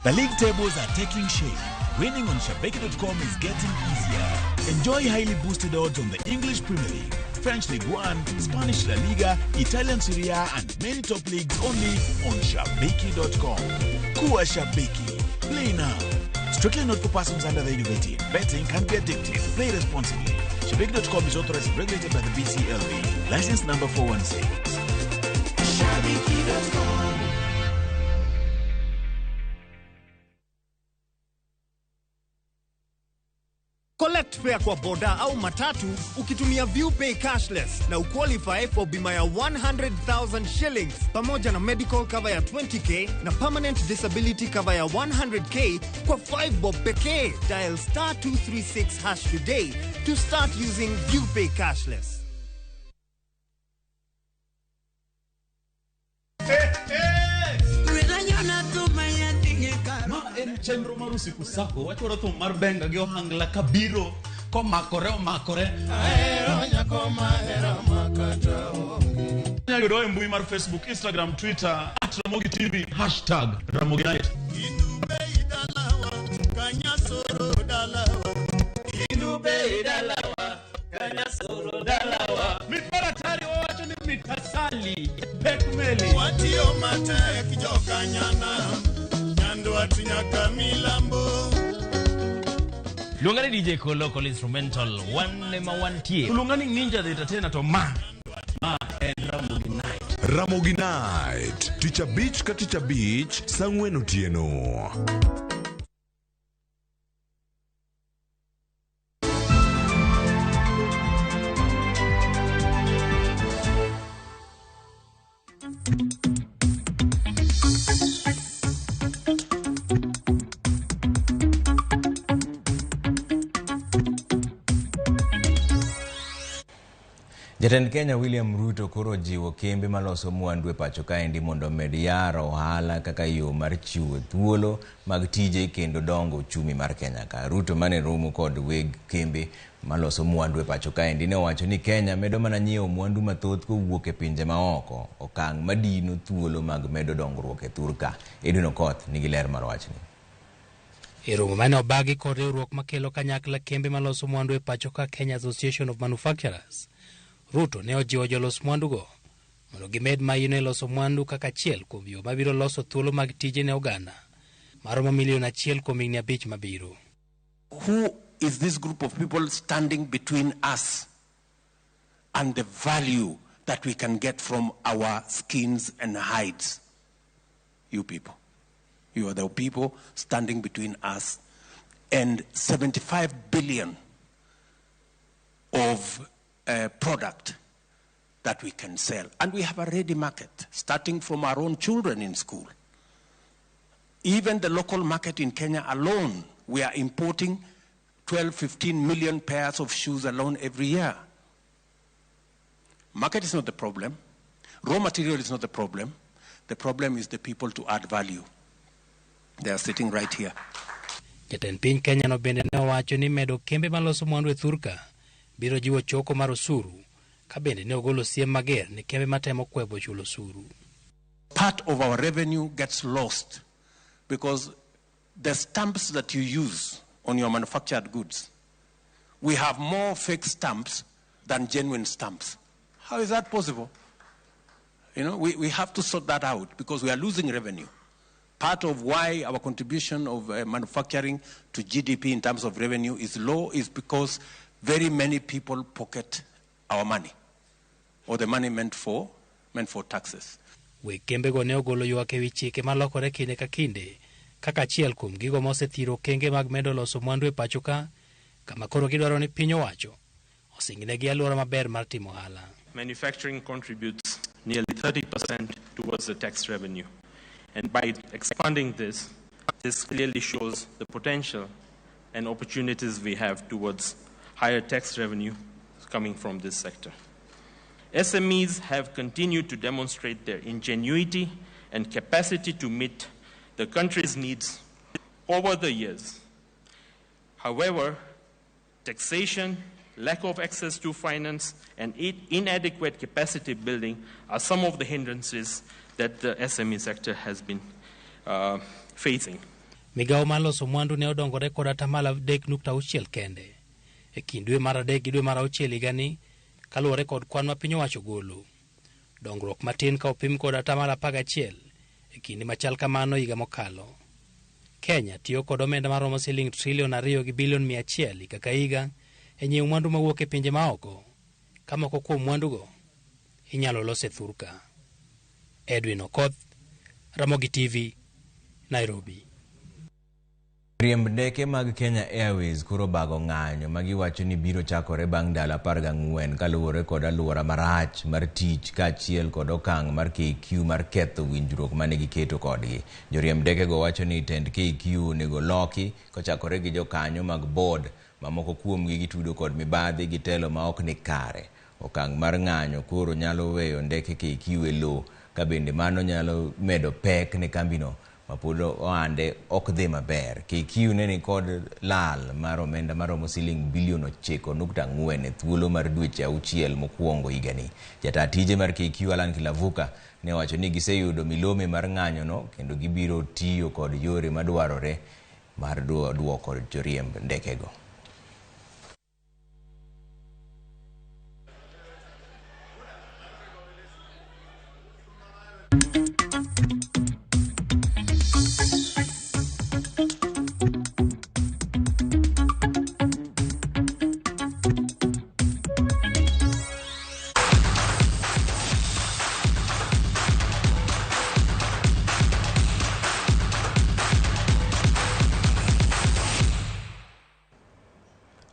The league tables are taking shape. Winning on Shabiki.com is getting easier. Enjoy highly boosted odds on the English Premier League, French League One, Spanish La Liga, Italian Serie A, and many top leagues only on Shabiki.com. Kuwa Shabiki. Play now. Strictly not for persons under the age of 18. Betting can be addictive. Play responsibly. Shabiki.com is authorized and regulated by the BCLB. License number 416. Shabiki.com. Collect fare kwa boda au matatu ukitumia ViewPay cashless na uqualify for bima ya 100,000 shillings pamoja na medical cover ya 20k na permanent disability cover ya 100k kwa 5 bob pekee. Dial star 236 hash today to start using ViewPay cashless. Ma en chenro mar usiku sako wachwaro thum mar benga gi ohangla kabiro komakore omakore. Ahero nyako mahero makata onge. Inyalo yudowa e mbui mar Facebook, Instagram, Twitter at Ramogi TV, hashtag Ramogi Night. Mit mar atari wawacho ni mit asali pek meli. Watiyo matek jokanyana Nyandwat nyaka milambo. Luonga ni DJ Kolo Kolo Instrumental wan ema wantie. Luonga ni Ninja the Entertainer to ma en Ramogi Night. Ramogi Night tich abich ka tich abich saa ang'wen otieno. Jatend Kenya William Ruto koro ojiwo kembe maloso mwandu e pacho kaendi mondo omed yaro ohala kaka yo mar chiwo thuolo mag tije kendo dongo uchumi mar Kenya ka. Ruto mane romo kod weg kembe maloso mwandu e pacho kaendi ne owacho ni Kenya medo mana nyiewo mwandu mathoth kowuok e pinje maoko, okang' madino thuolo mag medo dongruok e thur ka. Edwin Okoth nigi ler mar wachni. E romo mane obagi kod riwruok makelo kanyakla kembe maloso mwandu e pacho ka Kenya Association of Manufacturers, Ruto ne ojiwo jolos mwandugo mondo gimed maino e loso mwandu kaka achiel kuom yo mabiro loso thuolo mag tije ne oganda maromo milion 1 kuom higni 5 mabiro. Who is this group of people standing between us and the value that we can get from our skins and hides? You people. You are the people standing between us and 75 billion of product that we can sell. And we have a ready market, starting from our own children in school. Even the local market in Kenya alone, we are importing 12, 15 million pairs of shoes alone every year. Market is not the problem. Raw material is not the problem. The problem is the people to add value. They are sitting right here. Jatend piny Kenya no bende ne owacho ni medo kembe maloso mwandu e thurka biro jiwo choko mar osuru, ka bende ne ogolo siem mager ne kembe matemo kwebo chulo osuru. Part of our revenue gets lost because the stamps that you use on your manufactured goods, we have more fake stamps than genuine stamps. How is that possible? You know, we have to sort that out because we are losing revenue. Part of why our contribution of manufacturing to GDP in terms of revenue is low is because very many people pocket our money, or the money meant for taxes. Weg kembego ne ogolo ywak ewi chike malokore kinde ka kinde kaka achiel kuom gigo mosethiro okenge mag medo loso mwandu e pacho ka, kama koro gidwaro ni piny owacho osingnegi alwora maber mar timo ohala. Manufacturing contributes nearly 30% towards the tax revenue. And by expanding this, this clearly shows the potential and opportunities we have towards higher tax revenue coming from this sector. SMEs have continued to demonstrate their ingenuity and capacity to meet the country's needs over the years. However, taxation, lack of access to finance, and inadequate capacity building are some of the hindrances that the SME sector has been facing. Migawo mar loso mwandu ne odongore kod atamalo 3.6 kende e kind dwe mar 3 gi dwe mar 6 higani, kaluwore kod kwan ma piny owacho golo. Dongruok matin ka opim kod atamalo 11 e kinde machal kamano higa mokalo. Kenya tiyo kod omenda maromo siling trilion 2 gi bilion 100 higa ka higa e nyiewo mwandu mawuok e pinje maoko, ka moko kuom mwandugo inyalo los e thurka. Edwin Okoth, Ramogi TV, Nairobi. Riemb ndeke mag Kenya Airways koro bago ng'anyo ma giwacho ni biro chakore bang' ndalo 14 kaluwore kod alwora marach mar tich kaachiel kod okang' mar KQ mar ketho winjruok mane giketo kodgi. Joriemb ndekego wacho ni tend KQ onego loki kochakore gi jokanyo mag board ma moko kuomgi gitudo kod mibadhi gi telo ma ok ni kare. Okang' mar ng'anyo koro nyalo weyo ndeke KQ e lowo, ka bende mano nyalo medo pek ne kambino ma pod ohande ok dhi maber. KQ ne ni kod lal mar omenda maromo siling bilion 9.4 e thuolo mar dweche 6 mokwongo higani. Jata tije mar KQ Alan Kilavuka ne owacho ni giseyudo milome mar ng'anyono kendo gibiro tiyo kod yore madwarore mar duoko joriemb ndekego.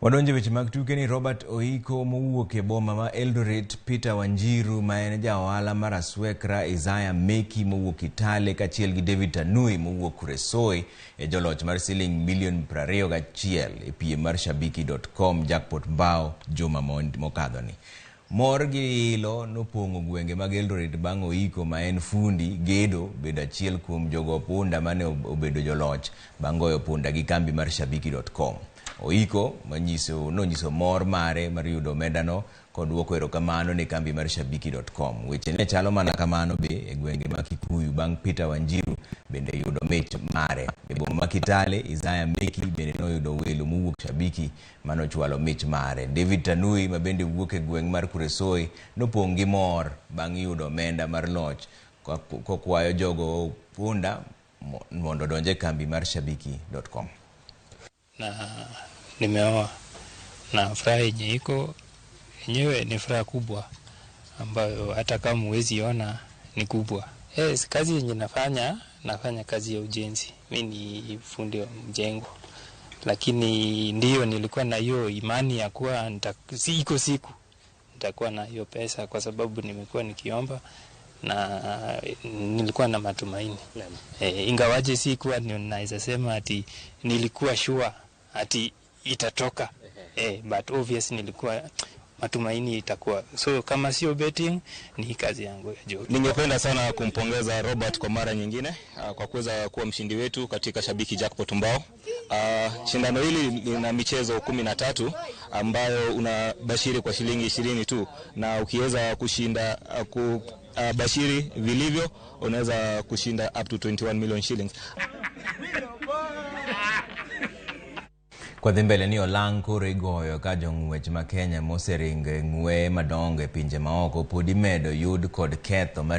Wadonje weche mag tuke ni Robert Oiko mowuok e boma ma Eldoret, Peter Wanjiru ma en ja ohala mar Aswekra, Isaiah Meki mowuok Kitale kaachiel gi David Tanui mowuok Kuresoi e joloch mar siling milion 21 e piem mar Shabiki.com jackpot mbao juma mokadhoni. Mor gi ilo nopong'o gwenge mag Eldoret bang' Oiko ma en fundi gedo bedo achiel kuom jogo punda mane obedo joloch bang' goyo punda gi kambi mar Shabiki.com. Oiko nonyiso mor mare mar yudo omendano kod duoko erokamano ne kambi mar Shabiki.com. Weche ne chalo mana kamano be e gwenge ma Kikuyu bang' Peter Wanjiru bende yudo mich mare. E boma ma Kitale, Isaiah Meki bende noyudo welo mowuok Shabiki manochwalo mich mare. David Tanui ma bende wuok e gweng' mar Kuresoi nopong' gi mor bang' yudo omenda mar loch kokwayo jogo punda mondo odonj e kambi mar Shabiki.com. Na nimeoa na furaha yenye iko yenyewe ni furaha kubwa ambayo hata kama huwezi ona ni kubwa. Yes, kazi yenye nafanya kazi ya ujenzi. Mimi ni fundi wa mjengo. Lakini ndio nilikuwa na hiyo imani ya kuwa iko siku nitakuwa na hiyo pesa kwa sababu nimekuwa nikiomba na nilikuwa na matumaini. Ingawaje sikuwa ninaweza sema ati nilikuwa sure ati itatoka. But obvious nilikuwa Matumaini itakuwa so, kama sio betting ni kazi yangu ya job. Ningependa sana kumpongeza Robert kwa mara nyingine kwa kuweza kuwa mshindi wetu katika Shabiki Jackpot Mbao. Shindano hili lina michezo 13 ambayo unabashiri kwa shilingi 20 tu, na ukiweza kushinda kubashiri vilivyo unaweza kushinda up to 21 million shillings. Kwa dhi mbele ni olang' koro igoyo ka jong'wech ma Kenya moseringo e ng'weye madongo e pinje maoko pod imedo yud kod ketho mar